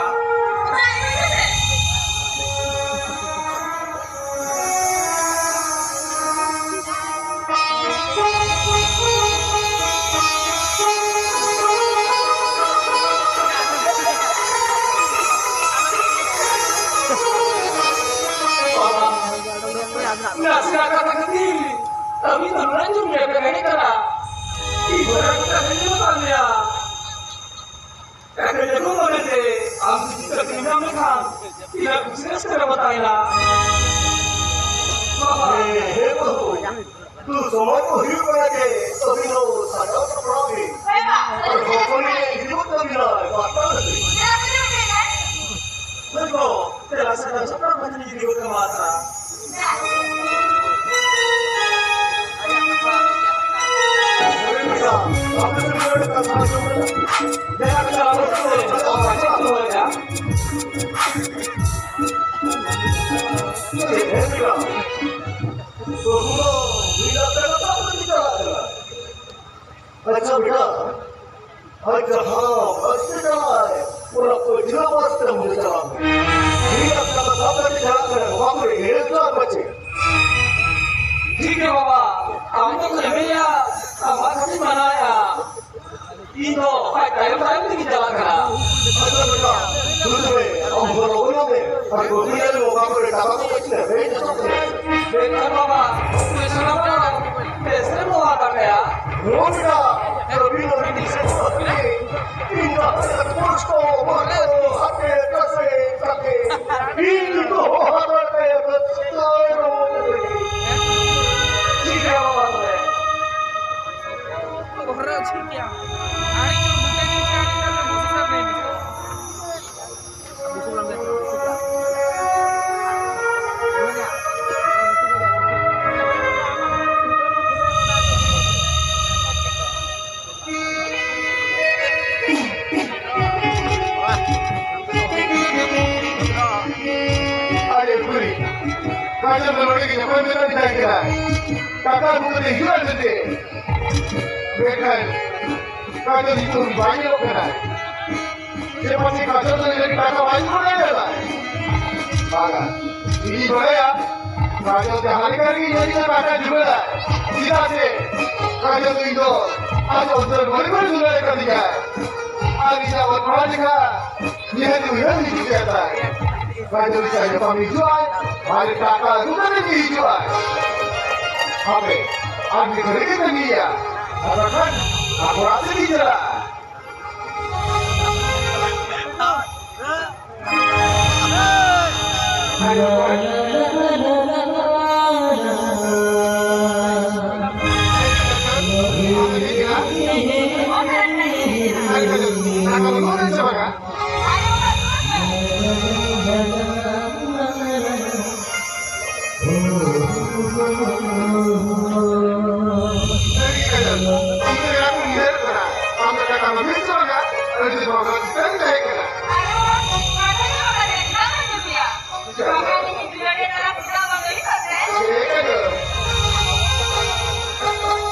ᱱᱟᱥᱮᱱᱟᱜ ᱠᱟᱛᱷᱟ ᱠᱷᱟᱹᱛᱤᱨ ᱟᱹᱵᱤᱱ ᱫᱚ ᱱᱚᱰᱮ ᱡᱚᱢ ᱧᱩ ᱯᱮ ᱦᱮᱡ ᱠᱟᱱᱟ᱾ ᱤᱧ ᱫᱚ ᱱᱚᱰᱮ ᱠᱟᱛᱷᱟ ᱧᱮᱞ ᱠᱟᱱ ᱜᱮᱭᱟ᱾ ᱮᱠᱮᱱ ᱡᱟᱹᱱᱩᱢ ᱢᱚᱱᱮᱛᱮ ᱟᱢ ᱡᱩᱫᱤ ᱪᱟᱹᱠᱨᱤᱢ ᱧᱟᱢ ᱞᱮᱠᱷᱟᱱ ᱛᱤᱱᱟᱹᱜ ᱠᱩᱥᱤ ᱨᱟᱹᱥᱠᱟᱹ ᱨᱮᱵᱚ ᱛᱟᱦᱮᱱᱟ᱾ ᱵᱟᱵᱟ᱾ ᱦᱮᱸ, ᱦᱮᱸ ᱵᱟᱹᱦᱩ, ᱫᱩ ᱥᱚᱢᱚᱭ ᱠᱚ ᱦᱩᱭᱩᱜ ᱠᱟᱱᱟ ᱡᱮ ᱟᱹᱵᱤᱱ ᱦᱚᱸ ᱥᱟᱡᱟᱣ ᱥᱟᱯᱲᱟᱣ ᱵᱤᱱ᱾ ᱟᱨ ᱦᱚᱯᱚᱱ ᱮ ᱦᱤᱡᱩᱜ ᱛᱟᱹᱵᱤᱱᱟ ᱵᱟᱯᱞᱟ ᱞᱟᱹᱜᱤᱫ᱾ ᱦᱳᱭ ᱜᱚ, ᱫᱮᱞᱟ ᱥᱟᱡᱟᱣ ᱥᱟᱯᱲᱟᱣ ᱠᱟᱛᱮ ᱤᱫᱤ ᱜᱚᱫ ᱠᱟᱢᱟ ᱛᱟᱨᱟ᱾ ᱟᱪᱪᱷᱟ ᱵᱮᱴᱟ, ᱟᱨ ᱡᱟᱦᱟᱸ ᱵᱟᱥᱛᱮ ᱪᱟᱞᱟᱜ ᱟᱭ, ᱚᱱᱟ ᱯᱟᱹᱪᱷᱞᱟᱹ ᱵᱟᱥᱛᱮ ᱩᱱᱤ ᱪᱟᱞᱟᱜ ᱢᱮ᱾ ᱴᱷᱤᱠ ᱜᱮᱭᱟ, ᱛᱟᱦᱞᱮ ᱥᱟᱵ ᱠᱟᱛᱮ ᱪᱟᱞᱟᱜ ᱠᱟᱱᱟ, ᱱᱚᱣᱟ ᱠᱚᱨᱮ ᱮᱲᱮ ᱪᱟᱞᱟᱜ ᱯᱟᱪᱮ᱾ ᱴᱷᱤᱠ ᱜᱮᱭᱟ ᱵᱟᱵᱟ, ᱟᱢ ᱫᱚ ᱮᱢᱮᱭᱟ, ᱟᱢ ᱵᱟᱵᱟ ᱠᱟᱛᱷᱟᱧ ᱢᱟᱱᱟᱣᱮᱫᱼᱟ᱾ ᱤᱧ ᱫᱚ ᱟᱡ ᱛᱟᱭᱚᱢ ᱛᱟᱭᱚᱢ ᱛᱮᱜᱤᱧ ᱪᱟᱞᱟᱜ ᱠᱟᱱᱟ᱾ ᱟᱪᱪᱷᱟ ᱵᱮᱴᱟ, ᱫᱩᱲᱩᱵ ᱢᱮ, ᱟᱢ ᱦᱚᱸ ᱞᱚᱜᱚᱱ ᱧᱚᱜ ᱢᱮ᱾ ᱟᱨ ᱵᱟᱹᱵᱩ ᱧᱮᱞ ᱢᱮ, ᱚᱠᱟ ᱠᱚᱨᱮ ᱴᱟᱠᱟ ᱠᱚ ᱛᱟᱹᱠᱤᱱᱟ, ᱦᱮᱡ ᱦᱚᱪᱚᱜ ᱠᱟᱱᱟ᱾ ᱢᱮᱱᱠᱷᱟᱱ ᱵᱟᱵᱟ, ᱩᱱᱤ ᱥᱟᱱᱟᱢ ᱦᱚᱲ ᱵᱮᱥ ᱨᱮᱢ ᱫᱚᱦᱚ ᱫᱟᱲᱮᱭᱟ᱾ ᱦᱳᱭ ᱵᱮᱴᱟ, ᱟᱹᱵᱤᱱ ᱟᱹᱵᱤᱱ ᱫᱤᱥᱟᱹ ᱠᱚ ᱟᱹᱠᱷᱨᱤᱧ᱾ ᱤᱧ ᱫᱚ ᱟᱯᱮ ᱠᱚᱥᱴᱚ, ᱢᱚᱥᱴᱚ, ᱦᱟᱛᱮ ᱠᱟᱥᱮ ᱠᱟᱛᱮ, ᱤᱧ ᱫᱚ ᱦᱚᱦᱚ ᱫᱟᱲᱮ ᱠᱟᱛᱮ ᱨᱟᱹᱥᱠᱟᱹ ᱨᱚᱢᱚᱡᱽ ᱨᱮ᱾ ᱴᱷᱤᱠ ᱜᱮᱭᱟ ᱵᱟᱵᱟ, ᱛᱚᱵᱮ᱾ ᱜᱷᱚᱨ ᱨᱮ ᱚᱪᱷᱤ ᱜᱮᱭᱟ᱾ ᱟᱨ ᱤᱧ ᱪᱚ ᱫᱩᱴᱟ ᱡᱤᱱᱤᱥ ᱟᱹᱰᱤ ᱜᱟᱱ ᱵᱚᱥᱮ ᱥᱟᱵ ᱞᱮ ᱦᱤᱡᱩᱜᱼᱟ᱾ ᱱᱚᱰᱮ ᱜᱮ ᱧᱟᱯᱟᱢ ᱢᱮᱱᱟᱜ ᱢᱮᱛᱟᱭ ᱠᱟᱱᱟ᱾ ᱴᱟᱠᱟ ᱟᱹᱜᱩ ᱠᱟᱛᱮ ᱦᱤᱡᱩᱜᱼᱟ ᱢᱮᱱᱛᱮ᱾ ᱢᱮᱱᱠᱷᱟᱱ ᱠᱟᱡᱚᱞ ᱱᱤᱛᱚᱜ ᱵᱟᱭ ᱧᱮᱞᱚᱜ ᱠᱟᱱᱟ᱾ ᱪᱮ ᱯᱟᱪᱮ ᱠᱟᱡᱚᱞ ᱫᱚ ᱤᱧ ᱞᱟᱹᱜᱤᱫ ᱴᱟᱠᱟ ᱵᱟᱭ ᱡᱚᱜᱟᱲ ᱫᱟᱲᱮᱭᱟᱫᱟ? ᱵᱟᱝᱟ, ᱤᱧᱤᱧ ᱵᱟᱲᱟᱭᱟ, ᱠᱟᱡᱚᱞ ᱡᱟᱦᱟᱸ ᱞᱮᱠᱟ ᱨᱮᱜᱮ ᱤᱧ ᱞᱟᱹᱜᱤᱫ ᱴᱟᱠᱟ ᱡᱚᱜᱟᱲᱟ᱾ ᱪᱮᱫᱟᱜ ᱥᱮ ᱠᱟᱡᱚᱞ ᱫᱚ ᱤᱧ ᱫᱚ ᱟᱡ ᱚᱱᱛᱚᱨ ᱢᱚᱱᱮ ᱠᱷᱚᱱ ᱫᱩᱞᱟᱹᱲ ᱟᱠᱟᱫᱤᱧᱟ᱾ ᱟᱨ ᱤᱧᱟᱹᱜ ᱚᱞ ᱯᱟᱲᱦᱟᱣ ᱞᱮᱠᱟ ᱱᱤᱦᱟᱹᱛ ᱩᱭᱦᱟᱹᱨ ᱦᱤᱡᱩᱜ ᱜᱮᱭᱟ ᱛᱟᱭ᱾ ᱵᱟᱭ ᱫᱩᱲᱩᱵ ᱠᱷᱟᱱ ᱧᱟᱯᱟᱢ ᱦᱤᱡᱩᱜᱼᱟᱭ, ᱟᱨ ᱴᱟᱠᱟ ᱟᱹᱜᱩ ᱠᱟᱛᱮ ᱜᱮ ᱦᱤᱡᱩᱜᱼᱟᱭ᱾ ᱦᱟᱯᱮ, ᱟᱨ ᱢᱤᱫ ᱜᱷᱟᱹᱲᱤᱡ ᱜᱮ ᱛᱟᱺᱜᱤᱭᱟ, ᱟᱨ ᱵᱟᱠᱷᱟᱱ ᱟᱠᱚ ᱚᱲᱟᱜ ᱥᱮᱫ ᱤᱧ ᱪᱟᱞᱟᱜᱼᱟ᱾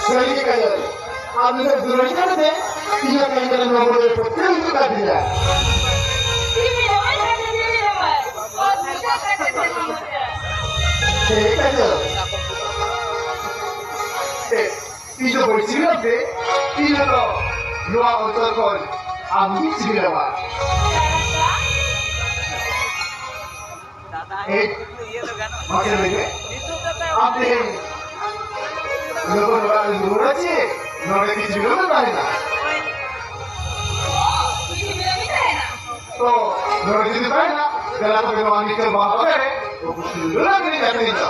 ᱥᱟᱹᱨᱤ ᱜᱮ ᱠᱟᱡᱚᱞ, ᱟᱢ ᱱᱤᱱᱟᱹᱜ ᱫᱩᱞᱟᱹᱲ ᱠᱟᱱ ᱛᱮ ᱤᱧᱟᱹᱜ ᱠᱟᱹᱢᱤ ᱠᱟᱱᱟ ᱱᱚᱣᱟ ᱵᱚᱫᱚᱞ ᱯᱟᱹᱛᱭᱟᱹᱣ ᱦᱤᱡᱩᱜ ᱠᱟᱱ ᱛᱤᱧᱟ᱾ ᱥᱟᱹᱨᱤ ᱜᱮ ᱠᱟᱡᱚᱞ, ᱤᱧ ᱫᱚ ᱵᱟᱹᱧ ᱥᱤᱵᱤᱞᱟ ᱛᱮ, ᱤᱧ ᱫᱚ ᱱᱚᱣᱟ ᱚᱱᱛᱚᱨ ᱠᱷᱚᱱ ᱟᱢ ᱜᱮᱧ ᱥᱤᱵᱤᱞᱟᱢᱟ᱾ ᱮᱭ, ᱢᱟᱥᱮ ᱞᱟᱹᱭ ᱢᱮ, ᱟᱢ ᱛᱮᱦᱮᱧ ᱞᱚᱜᱚᱱ ᱚᱲᱟᱜ ᱮᱢ ᱨᱩᱣᱟᱹᱲᱟ ᱪᱮ ᱱᱚᱰᱮ ᱠᱤᱪᱷᱩ ᱜᱷᱟᱹᱲᱤᱡ ᱮᱢ ᱛᱟᱦᱮᱱᱟ? ᱛᱚ, ᱱᱚᱰᱮ ᱡᱩᱫᱤ ᱛᱟᱦᱮᱱᱟ, ᱫᱮᱞᱟ ᱛᱚᱵᱮ ᱱᱚᱣᱟ ᱢᱤᱫᱴᱮᱱ ᱵᱟᱦᱟ ᱵᱟᱜᱟᱱ ᱨᱮ ᱩᱱᱠᱩ ᱥᱤᱸᱫᱩᱨ ᱞᱟᱜᱽᱲᱮ ᱮᱱᱮᱡ ᱟᱹᱠᱷᱨᱤᱧ ᱫᱚ᱾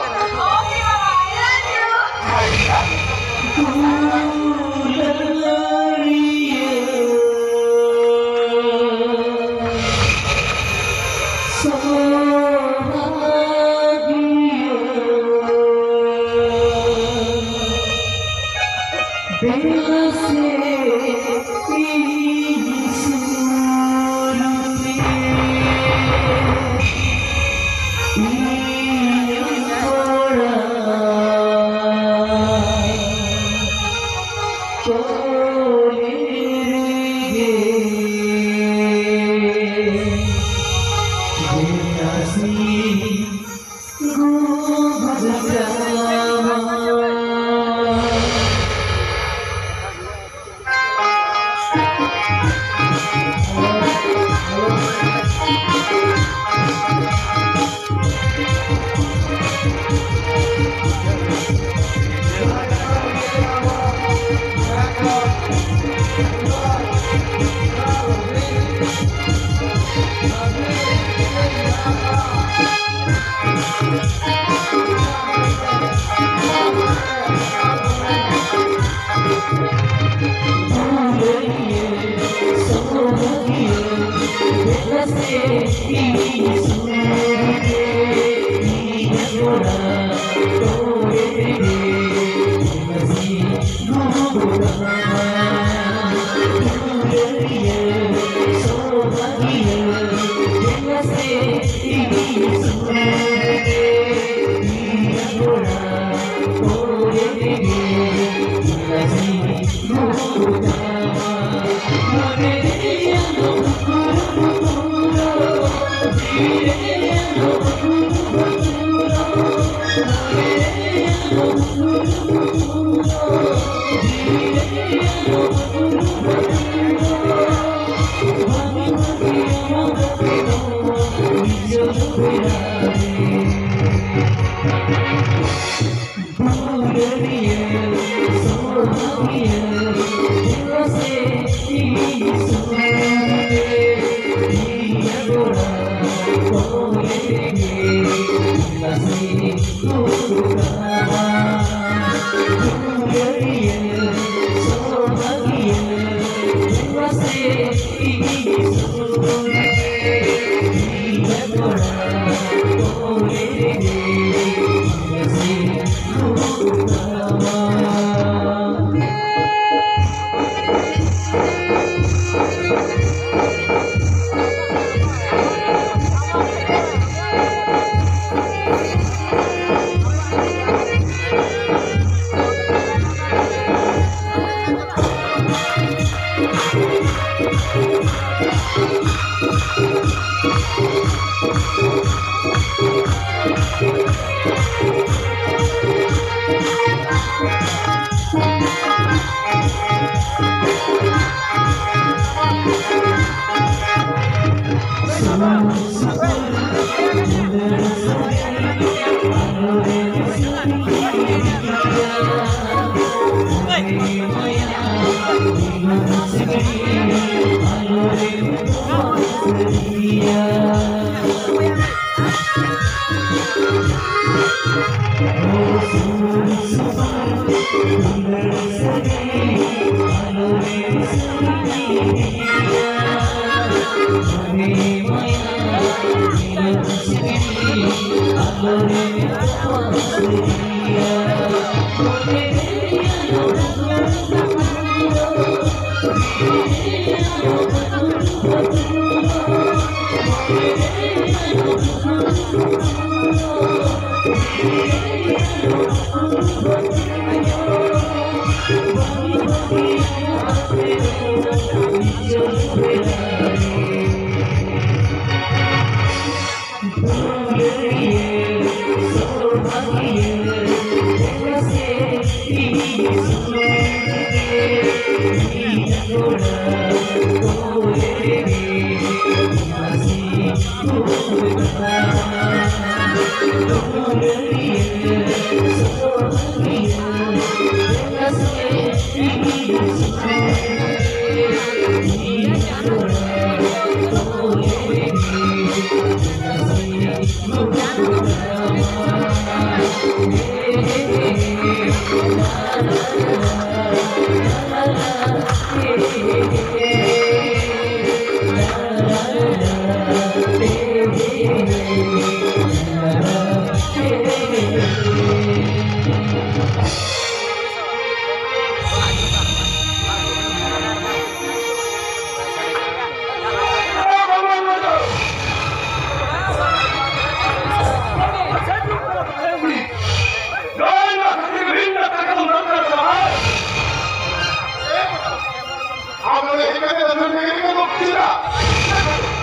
ᱟᱢ ᱱᱚᱰᱮ ᱦᱮᱡ ᱠᱟᱛᱮ ᱫᱚ ᱱᱩᱭ ᱵᱮᱜᱽ ᱨᱮ ᱵᱚᱠᱛᱤ ᱫᱟ᱾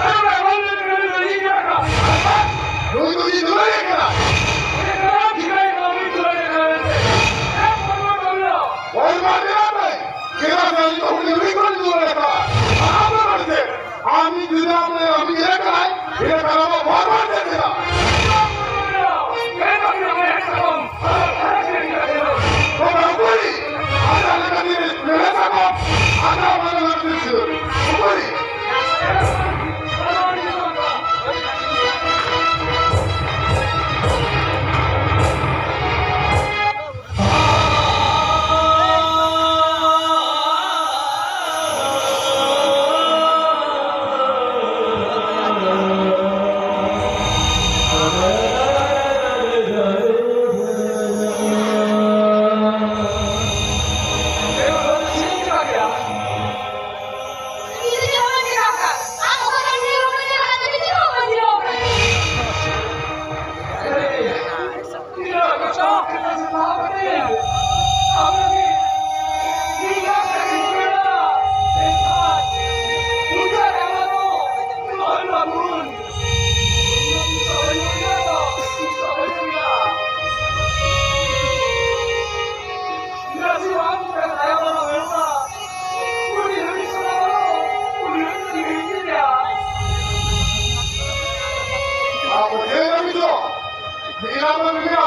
ᱟᱨ ᱚᱱᱟ ᱵᱚᱞ ᱨᱮ ᱱᱩᱭ ᱫᱚ ᱤᱧ ᱧᱟᱢ ᱠᱟᱜ᱾ ᱱᱩᱭ ᱫᱚ ᱤᱧ ᱫᱩᱞᱟᱹᱲ ᱮ ᱠᱟᱱᱟ᱾ ᱩᱱᱤ ᱫᱚ ᱴᱷᱤᱠᱟᱹᱭ ᱠᱟᱱᱟ, ᱩᱱᱤ ᱫᱩᱞᱟᱹᱲ ᱮ ᱠᱟᱱᱟ ᱢᱮᱱᱛᱮ᱾ ᱮ ᱵᱚᱞ ᱢᱟ ᱫᱩᱞᱟᱹᱲ᱾ ᱵᱚᱞ ᱢᱟ ᱫᱩᱞᱟᱹᱲ ᱛᱟᱭ᱾ ᱪᱮᱫᱟᱜ ᱥᱮ ᱩᱱᱤ ᱫᱚ ᱦᱩᱰᱤᱧ ᱦᱩᱰᱤᱧ ᱠᱷᱚᱱ ᱫᱩᱞᱟᱹᱲ ᱮ ᱠᱟᱱᱟ᱾ ᱟᱢ ᱫᱚ ᱱᱚᱰᱮ ᱪᱮᱫ? ᱟᱢ ᱢᱤᱫ ᱡᱩᱫᱤ ᱟᱢ ᱨᱮ ᱟᱢ ᱤᱭᱟᱹ ᱠᱟᱱᱟᱭ, ᱤᱱᱟᱹ ᱠᱷᱟᱱ ᱟᱢᱟᱜ ᱵᱚᱦᱚᱜ ᱵᱟᱝ ᱪᱮᱫ ᱠᱮᱫᱟ᱾ ᱠᱚ ᱵᱟᱹᱦᱩ ᱠᱩᱲᱤ, ᱟᱞᱮ ᱟᱞᱮ ᱠᱟᱹᱴᱤᱡ ᱢᱮᱞᱟ ᱛᱟᱠᱚ, ᱟᱫᱚ ᱟᱢᱟᱜ ᱚᱱᱟ ᱠᱟᱹᱴᱤᱡ ᱥᱤᱨᱟᱹ᱾ ᱠᱩᱲᱤ᱾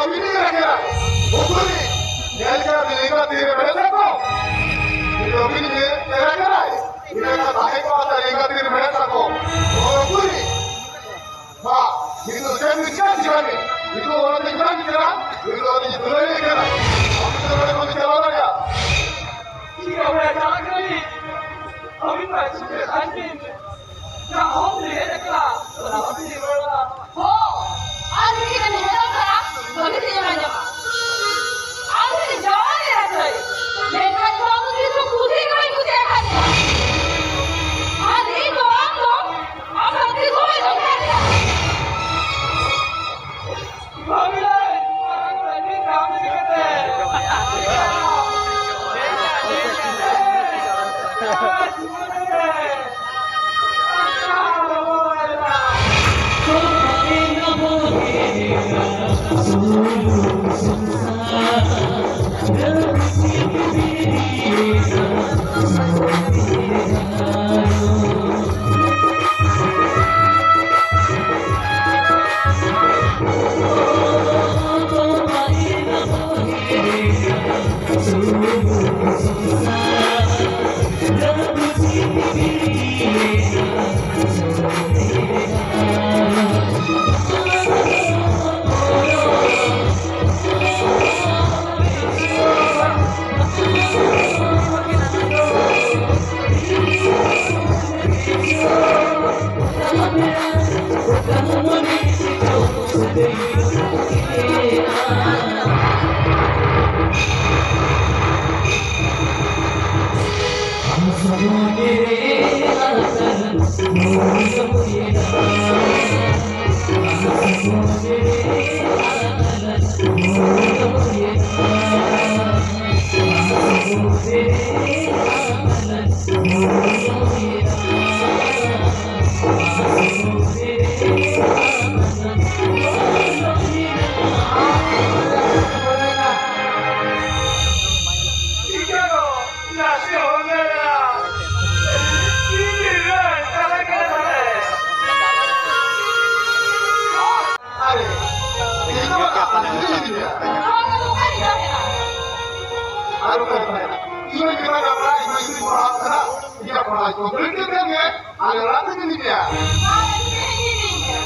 ᱩᱱᱤ ᱧᱮᱞ ᱠᱮᱫᱟ ᱵᱤᱱ ᱞᱮᱸᱜᱟ ᱛᱤᱨᱮ ᱢᱮᱱᱟᱜ ᱛᱟᱠᱚ᱾ ᱩᱱᱤ ᱧᱮᱞ ᱠᱮᱫᱟ ᱠᱟᱱᱟᱭ᱾ ᱤᱱᱟᱹ ᱠᱟᱛᱷᱟ ᱦᱮᱡ ᱠᱚᱜᱼᱟ ᱛᱟᱦᱞᱮ ᱞᱮᱸᱜᱟ ᱛᱤᱨᱮ ᱢᱮᱱᱟᱜ ᱛᱟᱠᱚ᱾ ᱩᱱᱤ ᱵᱟ, ᱱᱤᱛᱚᱜ ᱪᱮᱫ ᱮᱢ ᱪᱤᱠᱟᱹ ᱪᱤᱠᱟᱹ ᱢᱮ? ᱱᱤᱛᱚᱜ ᱚᱱᱟ ᱛᱮ ᱪᱤᱠᱟᱹ ᱪᱤᱠᱟᱹ? ᱱᱤᱛᱚᱜ ᱚᱱᱟ ᱛᱮ ᱪᱤᱠᱟᱹ ᱪᱤᱠᱟᱹ? ᱟᱢ ᱫᱚ ᱱᱚᱰᱮ ᱠᱷᱚᱱ ᱪᱟᱞᱟᱣ ᱫᱟᱲᱮᱭᱟᱜᱼᱟ᱾ ᱤᱧ ᱚᱸᱰᱮ ᱪᱟᱞᱟᱜ ᱠᱟᱹᱱᱟᱹᱧ᱾ ᱟᱹᱵᱤᱱ ᱢᱟ ᱪᱤᱠᱟᱹ ᱠᱟᱱ ᱵᱤᱱ? ᱡᱟᱦᱟᱸ ᱦᱚᱸ ᱞᱟᱹᱭ ᱟᱠᱟᱫᱟ, ᱚᱱᱟ ᱦᱚᱸ ᱞᱟᱹᱭ ᱨᱩᱣᱟᱹᱲᱟ᱾ ᱦᱚᱸ, ᱟᱨ ᱢᱤᱫᱴᱮᱱ ᱦᱮᱨᱚᱜ ᱠᱟᱱᱟ, ᱵᱷᱟᱹᱜᱤ ᱛᱮ ᱧᱮᱞ ᱧᱟᱢᱟ᱾ ᱟᱨ ᱢᱤᱫᱴᱮᱱ ᱡᱟᱶᱟᱭ ᱞᱮ ᱦᱟᱛᱟᱣ᱾ ᱢᱮᱱᱠᱷᱟᱱ ᱱᱚᱣᱟ ᱠᱚ ᱠᱤᱪᱷᱩ ᱠᱩᱥᱤ ᱜᱮ ᱵᱟᱹᱧ ᱠᱩᱥᱤᱭᱟᱜ ᱠᱟᱱ ᱛᱟᱦᱮᱸ᱾ ᱟᱨ ᱤᱧ ᱫᱚ ᱟᱢ ᱫᱚ ᱟᱢ ᱥᱟᱶ ᱛᱤᱥ ᱦᱚᱸ ᱵᱟᱹᱧ ᱫᱚᱦᱚ ᱫᱟᱲᱮᱭᱟᱜᱼᱟ᱾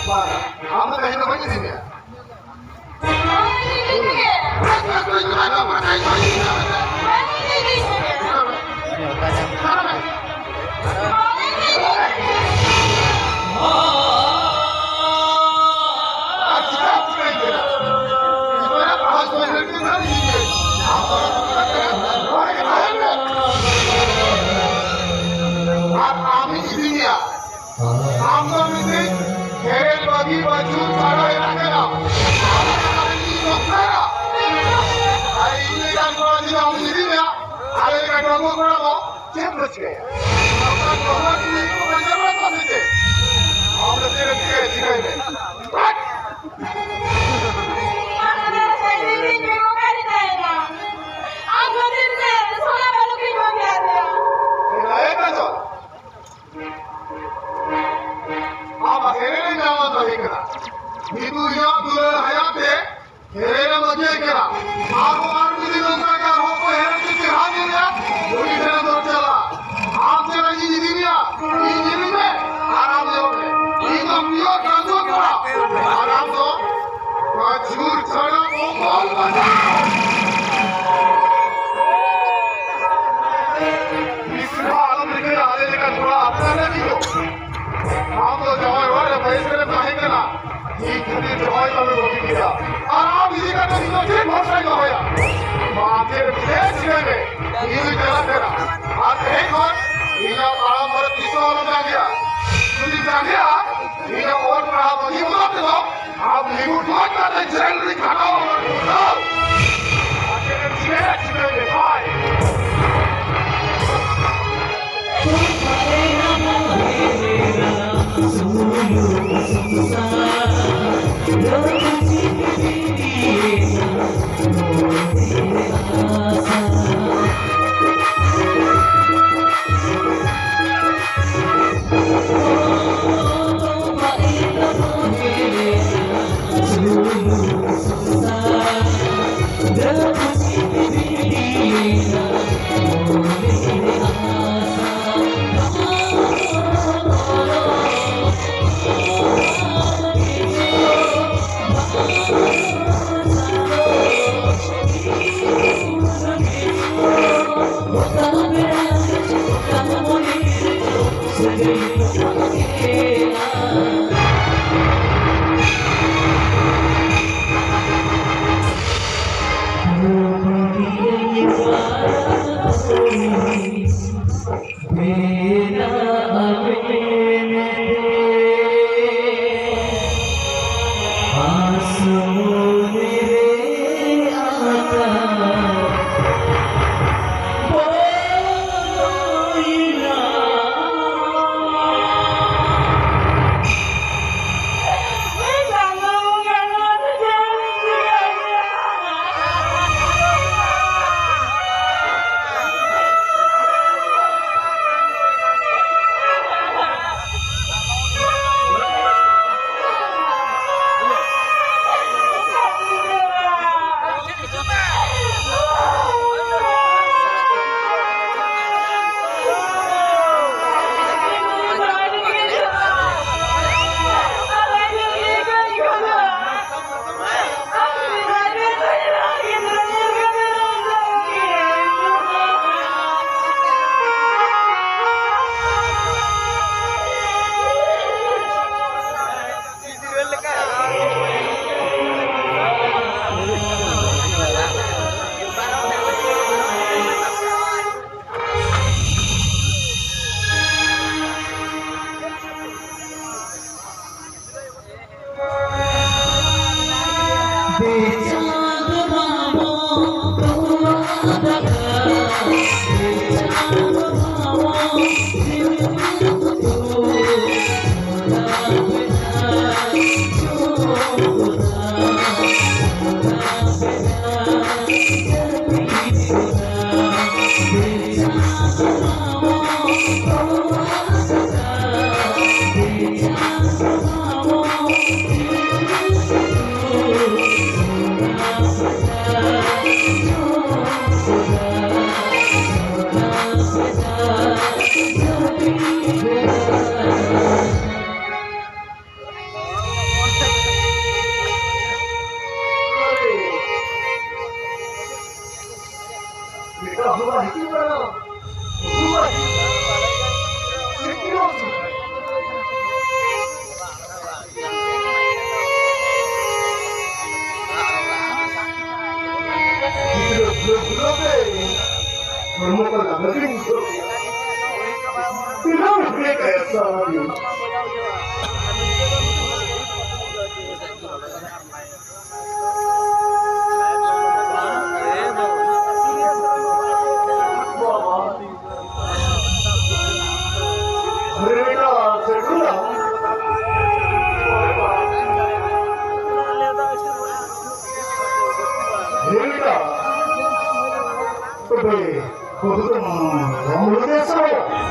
ᱵᱟᱝ, ᱟᱢ ᱫᱚ ᱛᱮᱦᱮᱧ ᱫᱚ ᱵᱟᱹᱧ ᱤᱫᱤ ᱢᱮᱭᱟ᱾ ᱟᱨ ᱟᱢᱤᱧ ᱤᱫᱤ ᱢᱮᱭᱟ᱾ ᱟᱢ ᱫᱚ ᱢᱤᱫᱴᱤᱡ ᱠᱷᱮᱨᱮᱞ ᱵᱟᱹᱜᱤ ᱵᱟᱹᱪᱩ ᱪᱷᱟᱲᱟ ᱮᱱᱟ ᱠᱟᱱᱟ᱾ ᱟᱢ ᱫᱚ ᱢᱤᱫᱴᱤᱡ ᱰᱚᱠᱴᱚᱨᱟ᱾ ᱟᱨ ᱤᱧ ᱞᱮᱠᱟᱱ ᱠᱚᱲᱟ ᱡᱩᱫᱤ ᱟᱢ ᱤᱫᱤ ᱢᱮᱭᱟ, ᱟᱞᱮ ᱞᱮᱠᱟᱱ ᱰᱚᱜᱚ ᱠᱚᱲᱟ ᱫᱚ ᱪᱮᱫ ᱠᱚ ᱪᱤᱠᱟᱹᱭᱟ? ᱰᱚᱠᱴᱚᱨ ᱠᱚᱦᱚᱸ ᱪᱮᱫ ᱠᱚ ᱪᱤᱠᱟᱹᱭᱟ? ᱟᱢ ᱫᱚ ᱪᱮᱫ ᱮᱢ ᱪᱤᱠᱟᱹᱭᱟ? ᱪᱤᱠᱟᱹᱭ ᱢᱮ᱾ ᱟᱢ ᱠᱷᱟᱹᱛᱤᱨ ᱛᱮ ᱥᱚᱱᱟ ᱵᱟᱹᱱᱩᱜ ᱤᱧ ᱵᱟᱹᱜᱤᱭᱟᱫ ᱢᱮᱭᱟ᱾ ᱮᱱᱟᱭᱮ ᱠᱟᱡᱚᱞ, ᱟᱢ ᱦᱮᱨᱮᱞ ᱧᱟᱢ ᱛᱟᱦᱮᱸ ᱠᱟᱱᱟ᱾ ᱱᱤᱛᱚᱜ ᱤᱧᱟᱹᱜ ᱫᱩᱞᱟᱹᱲ ᱦᱟᱭᱟᱛ ᱛᱮ ᱦᱮᱨᱮᱞ ᱮᱢ ᱵᱟᱹᱜᱤᱭᱟᱭ ᱠᱟᱱᱟ᱾ ᱟᱨᱦᱚᱸ ᱟᱨ ᱡᱩᱫᱤ ᱱᱚᱝᱠᱟ ᱜᱮ ᱟᱨᱦᱚᱸ ᱠᱚ ᱦᱮᱨᱮᱞ ᱪᱮᱫ ᱪᱮᱦᱨᱟ ᱧᱮᱞ ᱢᱮᱭᱟ, ᱩᱱᱤ ᱴᱷᱮᱱ ᱫᱚ ᱪᱟᱞᱟᱜ᱾ ᱟᱢ ᱪᱮᱫ ᱤᱧ ᱤᱫᱤ ᱢᱮᱭᱟ? ᱤᱧ ᱤᱫᱤ ᱢᱮ ᱟᱨ ᱟᱢ ᱧᱮᱞ ᱢᱮ᱾ ᱤᱧ ᱫᱚ pure ᱠᱟᱹᱢᱤ ᱠᱚᱲᱟ᱾ ᱟᱨ ᱟᱢ ᱫᱚ ᱱᱚᱣᱟ ᱡᱷᱩᱨ ᱡᱷᱟᱲᱟ ᱚᱠᱚᱞ ᱵᱟᱡᱟᱣ᱾ ᱢᱤᱥᱨᱟ ᱟᱞᱚᱢ ᱨᱤᱠᱟᱹᱭᱟ, ᱟᱞᱮ ᱞᱮᱠᱟᱱ ᱠᱚᱲᱟ ᱟᱯᱱᱟᱨ ᱞᱟᱹᱜᱤᱫ ᱫᱚ᱾ ᱟᱢ ᱫᱚ ᱡᱟᱶᱟᱭ ᱚᱲᱟᱜ ᱨᱮ ᱵᱟᱭᱤᱥ ᱨᱮᱢ ᱛᱟᱦᱮᱸ ᱠᱟᱱᱟ᱾ ᱤᱧ ᱠᱷᱟᱹᱛᱤᱨ ᱡᱟᱶᱟᱭ ᱠᱟᱹᱢᱤ ᱵᱟᱹᱜᱤ ᱠᱮᱫᱟ᱾ ᱟᱨ ᱟᱢ ᱤᱫᱤ ᱠᱟᱛᱮ ᱤᱧ ᱫᱚ ᱪᱮᱫ ᱵᱷᱚᱨᱥᱟᱧ ᱫᱚᱦᱚᱭᱟ? ᱢᱟ ᱟᱢ ᱪᱮᱫ ᱮᱢ ᱪᱤᱠᱟᱹᱭᱟ ᱪᱤᱠᱟᱹᱭ ᱢᱮ᱾ ᱤᱧ ᱫᱚᱧ ᱪᱟᱞᱟᱜ ᱠᱟᱱᱟ᱾ ᱟᱨ ᱛᱮᱦᱮᱧ ᱠᱷᱚᱱ ᱤᱧᱟᱹᱜ ᱛᱟᱲᱟᱢ ᱦᱚᱨ ᱛᱤᱥ ᱦᱚᱸ ᱟᱞᱚᱢ ᱡᱟᱸᱜᱮᱭᱟ᱾ ᱡᱩᱫᱤᱢ ᱡᱟᱸᱜᱮᱭᱟ, ᱤᱧᱟᱹᱜ ᱚᱞ ᱯᱟᱲᱦᱟᱣ ᱵᱟᱹᱜᱤ ᱵᱚᱫᱚᱞ ᱛᱮᱫᱚ ᱟᱢ ᱞᱤᱵᱩ ᱴᱷᱚᱡ ᱠᱟᱛᱮ ᱡᱮᱞ ᱨᱮ ᱠᱷᱟᱴᱟᱣ ᱟᱢᱟ ᱴᱳᱴᱟᱞ᱾ ᱟᱨ ᱪᱮᱫ ᱮᱢ ᱪᱤᱠᱟᱹᱭᱟ, ᱪᱤᱠᱟᱹᱭ ᱢᱮ, ᱵᱟᱭ᱾ ᱦᱚᱲᱢᱚ ᱠᱚ ᱞᱟᱸᱜᱟ ᱜᱮᱧ ᱵᱩᱡᱷᱟᱹᱣ ᱠᱮᱫᱟ᱾ ᱛᱤᱱᱟᱹᱜ ᱮᱢ ᱦᱩᱭ ᱠᱟᱭᱟ ᱥᱟᱨᱟ ᱫᱤᱱ? ᱵᱟᱵᱟ, ᱦᱟᱭ ᱵᱮᱴᱟ, ᱥᱮᱴᱮᱨ ᱱᱟ᱾ ᱦᱟᱭ ᱵᱮᱴᱟ, ᱛᱚᱵᱮ ᱵᱟᱹᱦᱩ ᱫᱚᱢ ᱧᱟᱢ ᱞᱮᱫᱮᱭᱟ ᱥᱮ ᱵᱟᱝ?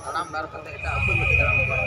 ᱛᱟᱲᱟᱢ ᱰᱟᱦᱟᱨ ᱠᱟᱛᱮ ᱮᱴᱟᱜ ᱟᱹᱛᱩ ᱠᱚ ᱪᱟᱞᱟᱜ ᱠᱟᱱᱟ᱾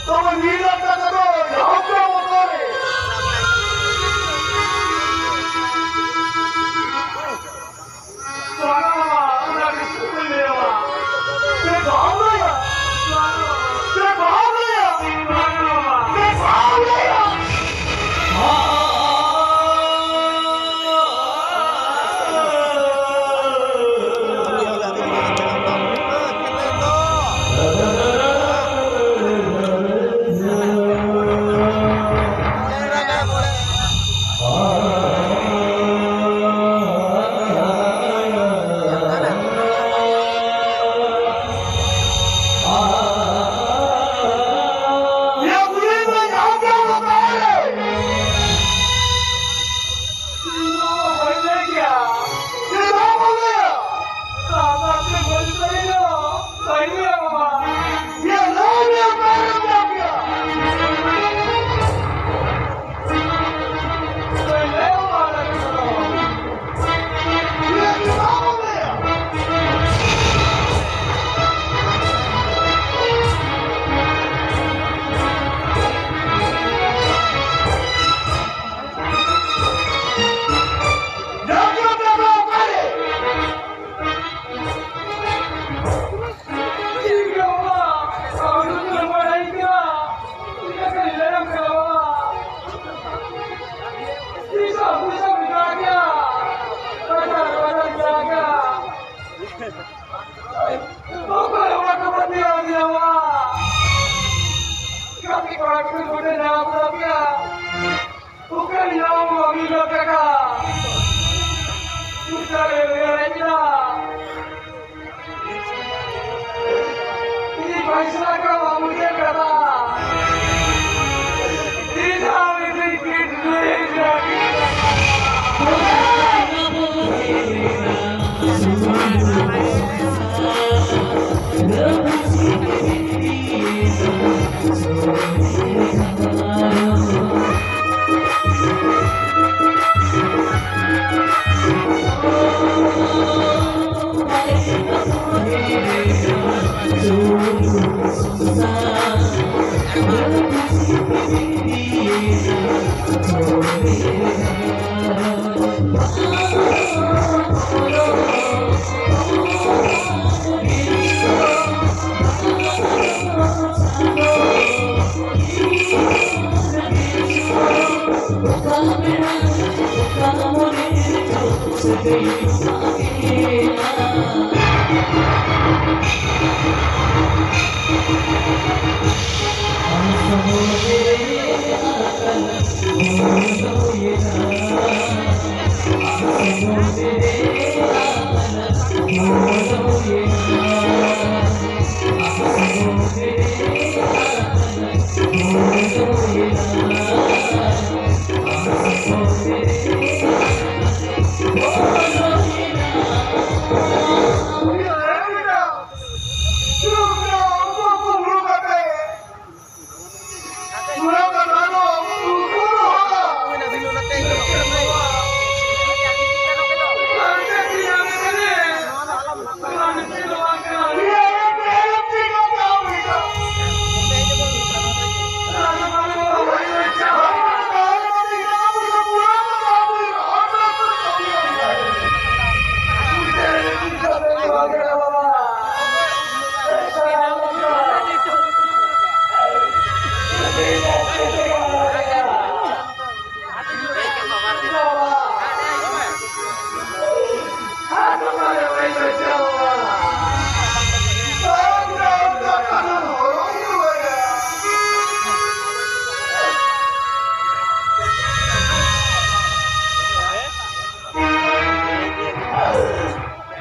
ᱛᱚᱵᱮ ᱱᱤᱭᱟᱹ ᱠᱟᱛᱷᱟ ᱫᱚ ᱡᱟᱦᱟᱸ ᱠᱚ ᱵᱚᱛᱚᱨ ᱨᱮ᱾ ᱥᱚᱱᱟ ᱢᱟᱢᱟ, ᱚᱱᱟ ᱜᱮ ᱪᱮᱫ ᱠᱚ ᱞᱟᱹᱭᱟ? ᱪᱮᱫ ᱵᱟᱦᱟᱢ ᱞᱟᱹᱭᱟ? ᱪᱮᱫ ᱵᱟᱦᱟᱢ ᱞᱟᱹᱭᱟ? ᱪᱮᱫ ᱵᱟᱦᱟᱢ ᱞᱟᱹᱭᱟ? ᱚᱠᱚᱭ ᱚᱲᱟᱜ ᱠᱚ ᱵᱟᱹᱜᱤᱭᱟ ᱫᱤᱭᱟᱣᱟ? ᱜᱟᱛᱮ ᱠᱚᱲᱟ ᱠᱚ ᱜᱚᱰᱮ ᱡᱟᱣᱟ ᱠᱚ ᱯᱮᱭᱟ᱾ ᱚᱠᱟ ᱧᱟᱢ ᱟᱹᱜᱩ ᱞᱮᱠᱟ? ᱚᱠᱟ ᱨᱮ ᱨᱮᱲᱮᱡ ᱮᱱᱟ? ᱤᱧ ᱯᱟᱭᱥᱟ ᱠᱚ ᱵᱟᱢ ᱩᱫᱮ ᱠᱟᱫᱟ᱾ ᱤᱧ ᱟᱢ ᱤᱫᱤ ᱠᱤᱰᱱᱤ ᱞᱟᱹᱜᱤᱫ᱾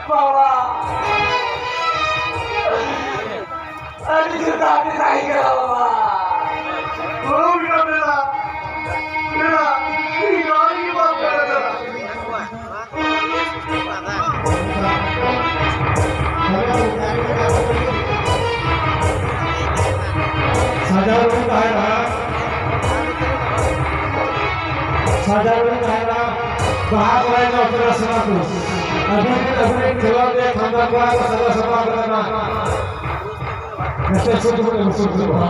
ᱵᱟᱵᱟ, ᱟᱹᱰᱤ ᱡᱳᱨ ᱫᱟᱜ ᱜᱮ ᱛᱟᱦᱮᱸ ᱠᱟᱱᱟ ᱵᱟᱵᱟ᱾ ᱦᱳᱭ ᱢᱮᱱᱟ, ᱢᱮᱱᱟ, ᱤᱧ ᱱᱚᱣᱟ ᱜᱮ ᱵᱟᱢ ᱢᱮᱱ ᱠᱟᱫᱟ᱾ ᱥᱟᱡᱟᱣ ᱨᱮ ᱛᱟᱦᱮᱱᱟ, ᱥᱟᱡᱟᱣ ᱨᱮ ᱛᱟᱦᱮᱱᱟ, ᱵᱟᱦᱟ ᱠᱚᱨᱮ ᱫᱚ ᱚᱯᱮᱨᱟ ᱥᱟᱱᱟ ᱠᱚ᱾ ᱟᱹᱵᱤᱱ, ᱟᱹᱵᱤᱱ ᱠᱷᱮᱞᱳᱰ ᱨᱮ ᱠᱷᱟᱱᱫᱟ ᱠᱚᱲᱟ ᱠᱚ ᱥᱟᱡᱟᱣ ᱥᱟᱯᱲᱟᱣ ᱠᱟᱱᱟ᱾ ᱢᱤᱫᱴᱮᱱ ᱥᱩᱨ ᱫᱩᱲᱩᱵ ᱢᱮ, ᱥᱩᱨ ᱫᱩᱲᱩᱵ ᱢᱮ᱾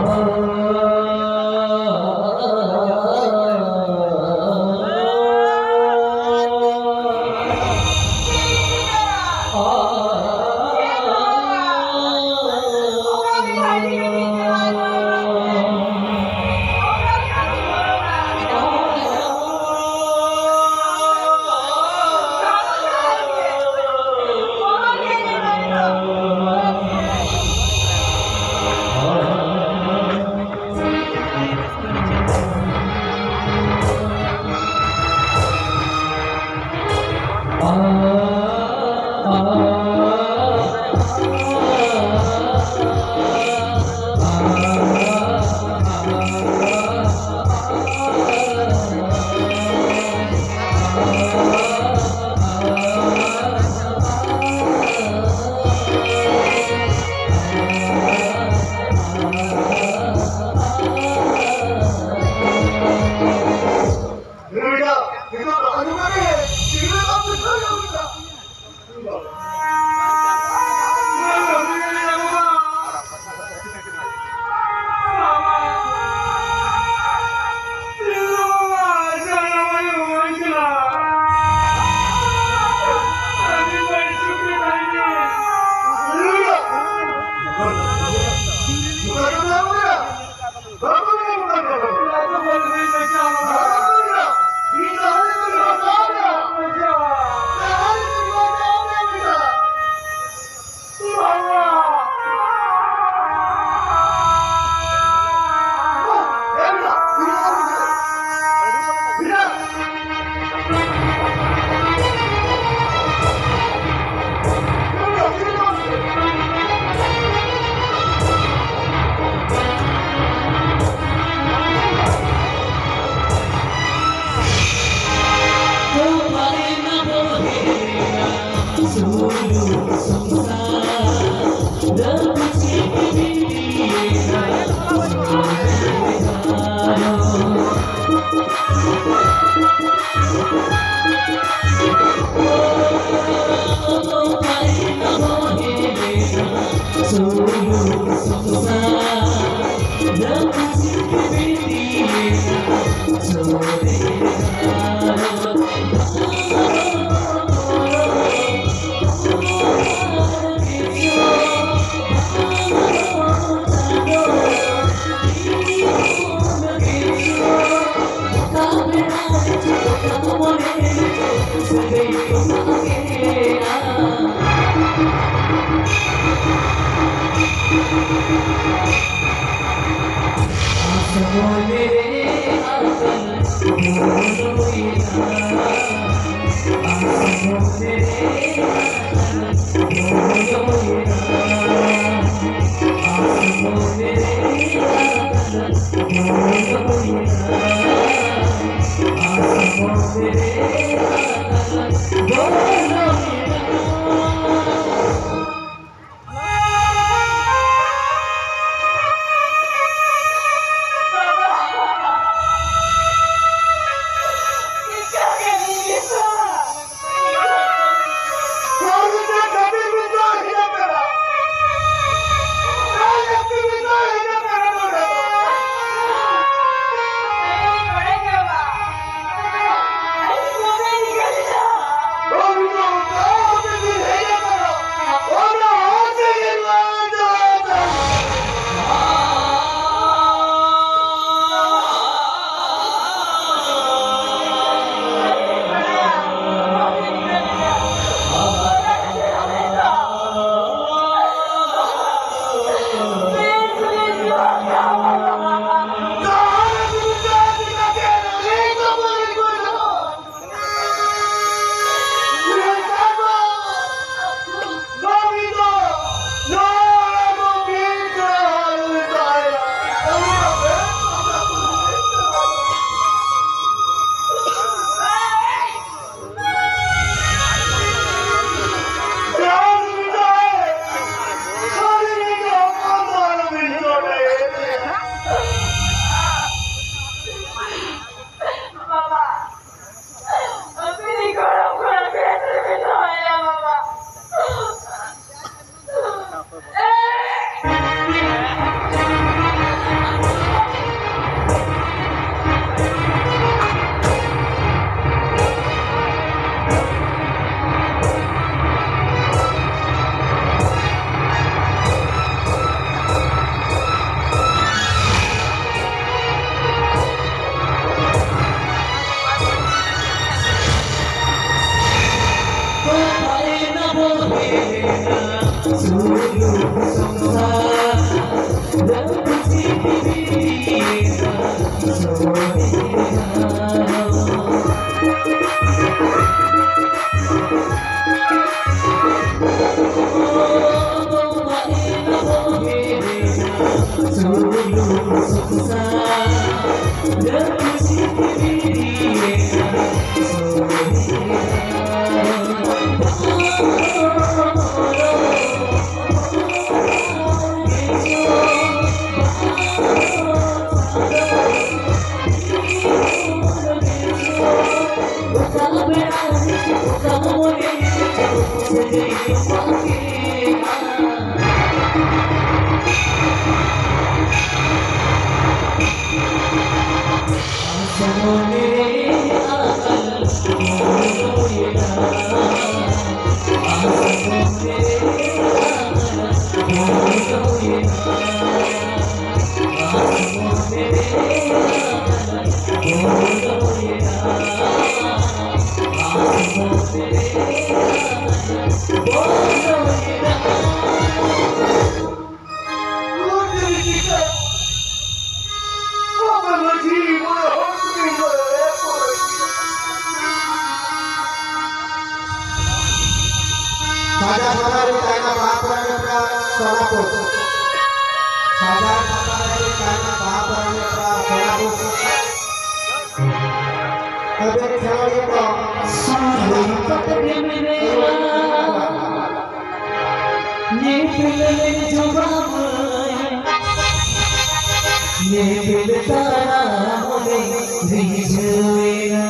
ᱥᱟᱡᱟᱣ ᱥᱟᱯᱲᱟᱣ ᱨᱮ ᱛᱟᱦᱮᱱᱟ ᱵᱟᱦᱟ ᱯᱚᱨᱚᱵᱽ ᱨᱮ ᱯᱮᱲᱟ ᱥᱚᱱᱟᱯᱩᱨ᱾ ᱥᱟᱡᱟᱣ ᱥᱟᱯᱲᱟᱣ ᱨᱮ ᱛᱟᱦᱮᱱᱟ ᱵᱟᱦᱟ ᱯᱚᱨᱚᱵᱽ ᱨᱮ ᱯᱮᱲᱟ ᱥᱚᱱᱟᱯᱩᱨ᱾ ᱟᱵᱮᱱ ᱠᱷᱮᱞᱳᱰᱤᱭᱟᱹ ᱠᱚ ᱥᱟᱱᱟᱢ ᱯᱟᱛᱟ ᱜᱮ ᱢᱮᱱᱟᱭᱟ᱾ ᱧᱮᱯᱮᱞ ᱞᱮ ᱡᱚᱵᱟᱵᱟᱭ, ᱧᱮᱯᱮᱞ ᱛᱟᱲᱟᱢ ᱞᱮ ᱨᱤᱡᱷᱟᱹᱣᱮᱱᱟ᱾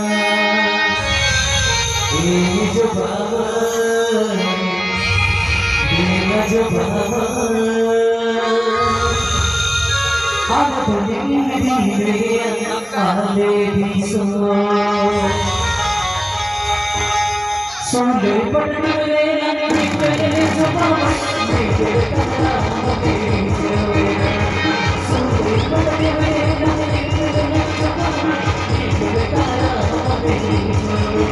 ᱮ ᱡᱚᱵᱟᱵᱟᱭ, ᱫᱮᱞᱟ ᱡᱚᱵᱟᱵᱟᱭ, ᱟᱢ ᱫᱚ ᱱᱤᱫᱤ ᱨᱮᱭᱟᱜ ᱟᱞᱮ ᱫᱤᱥᱚᱢ᱾ ᱥᱩᱞᱟᱹᱭ ᱯᱟᱹᱴᱤ ᱨᱮ ᱱᱟᱝ ᱯᱮ ᱥᱚᱵᱟ ᱢᱟᱹᱭ ᱯᱮ ᱛᱟᱨᱟ ᱢᱚᱫᱮ ᱡᱚᱭ᱾ ᱥᱩᱞᱟᱹᱭ ᱯᱟᱹᱴᱤ ᱨᱮ ᱱᱟᱝ ᱯᱮ ᱥᱚᱵᱟ ᱢᱟᱹᱭ ᱯᱮ ᱛᱟᱨᱟ ᱢᱚᱫᱮ ᱡᱚᱭ᱾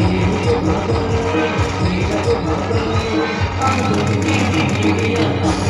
ᱮ ᱡᱚᱵᱟᱵᱟᱭ, ᱮ ᱡᱚᱵᱟᱵᱟᱭ, ᱟᱢ ᱫᱚ ᱱᱤᱫᱤ ᱨᱮᱭᱟᱜ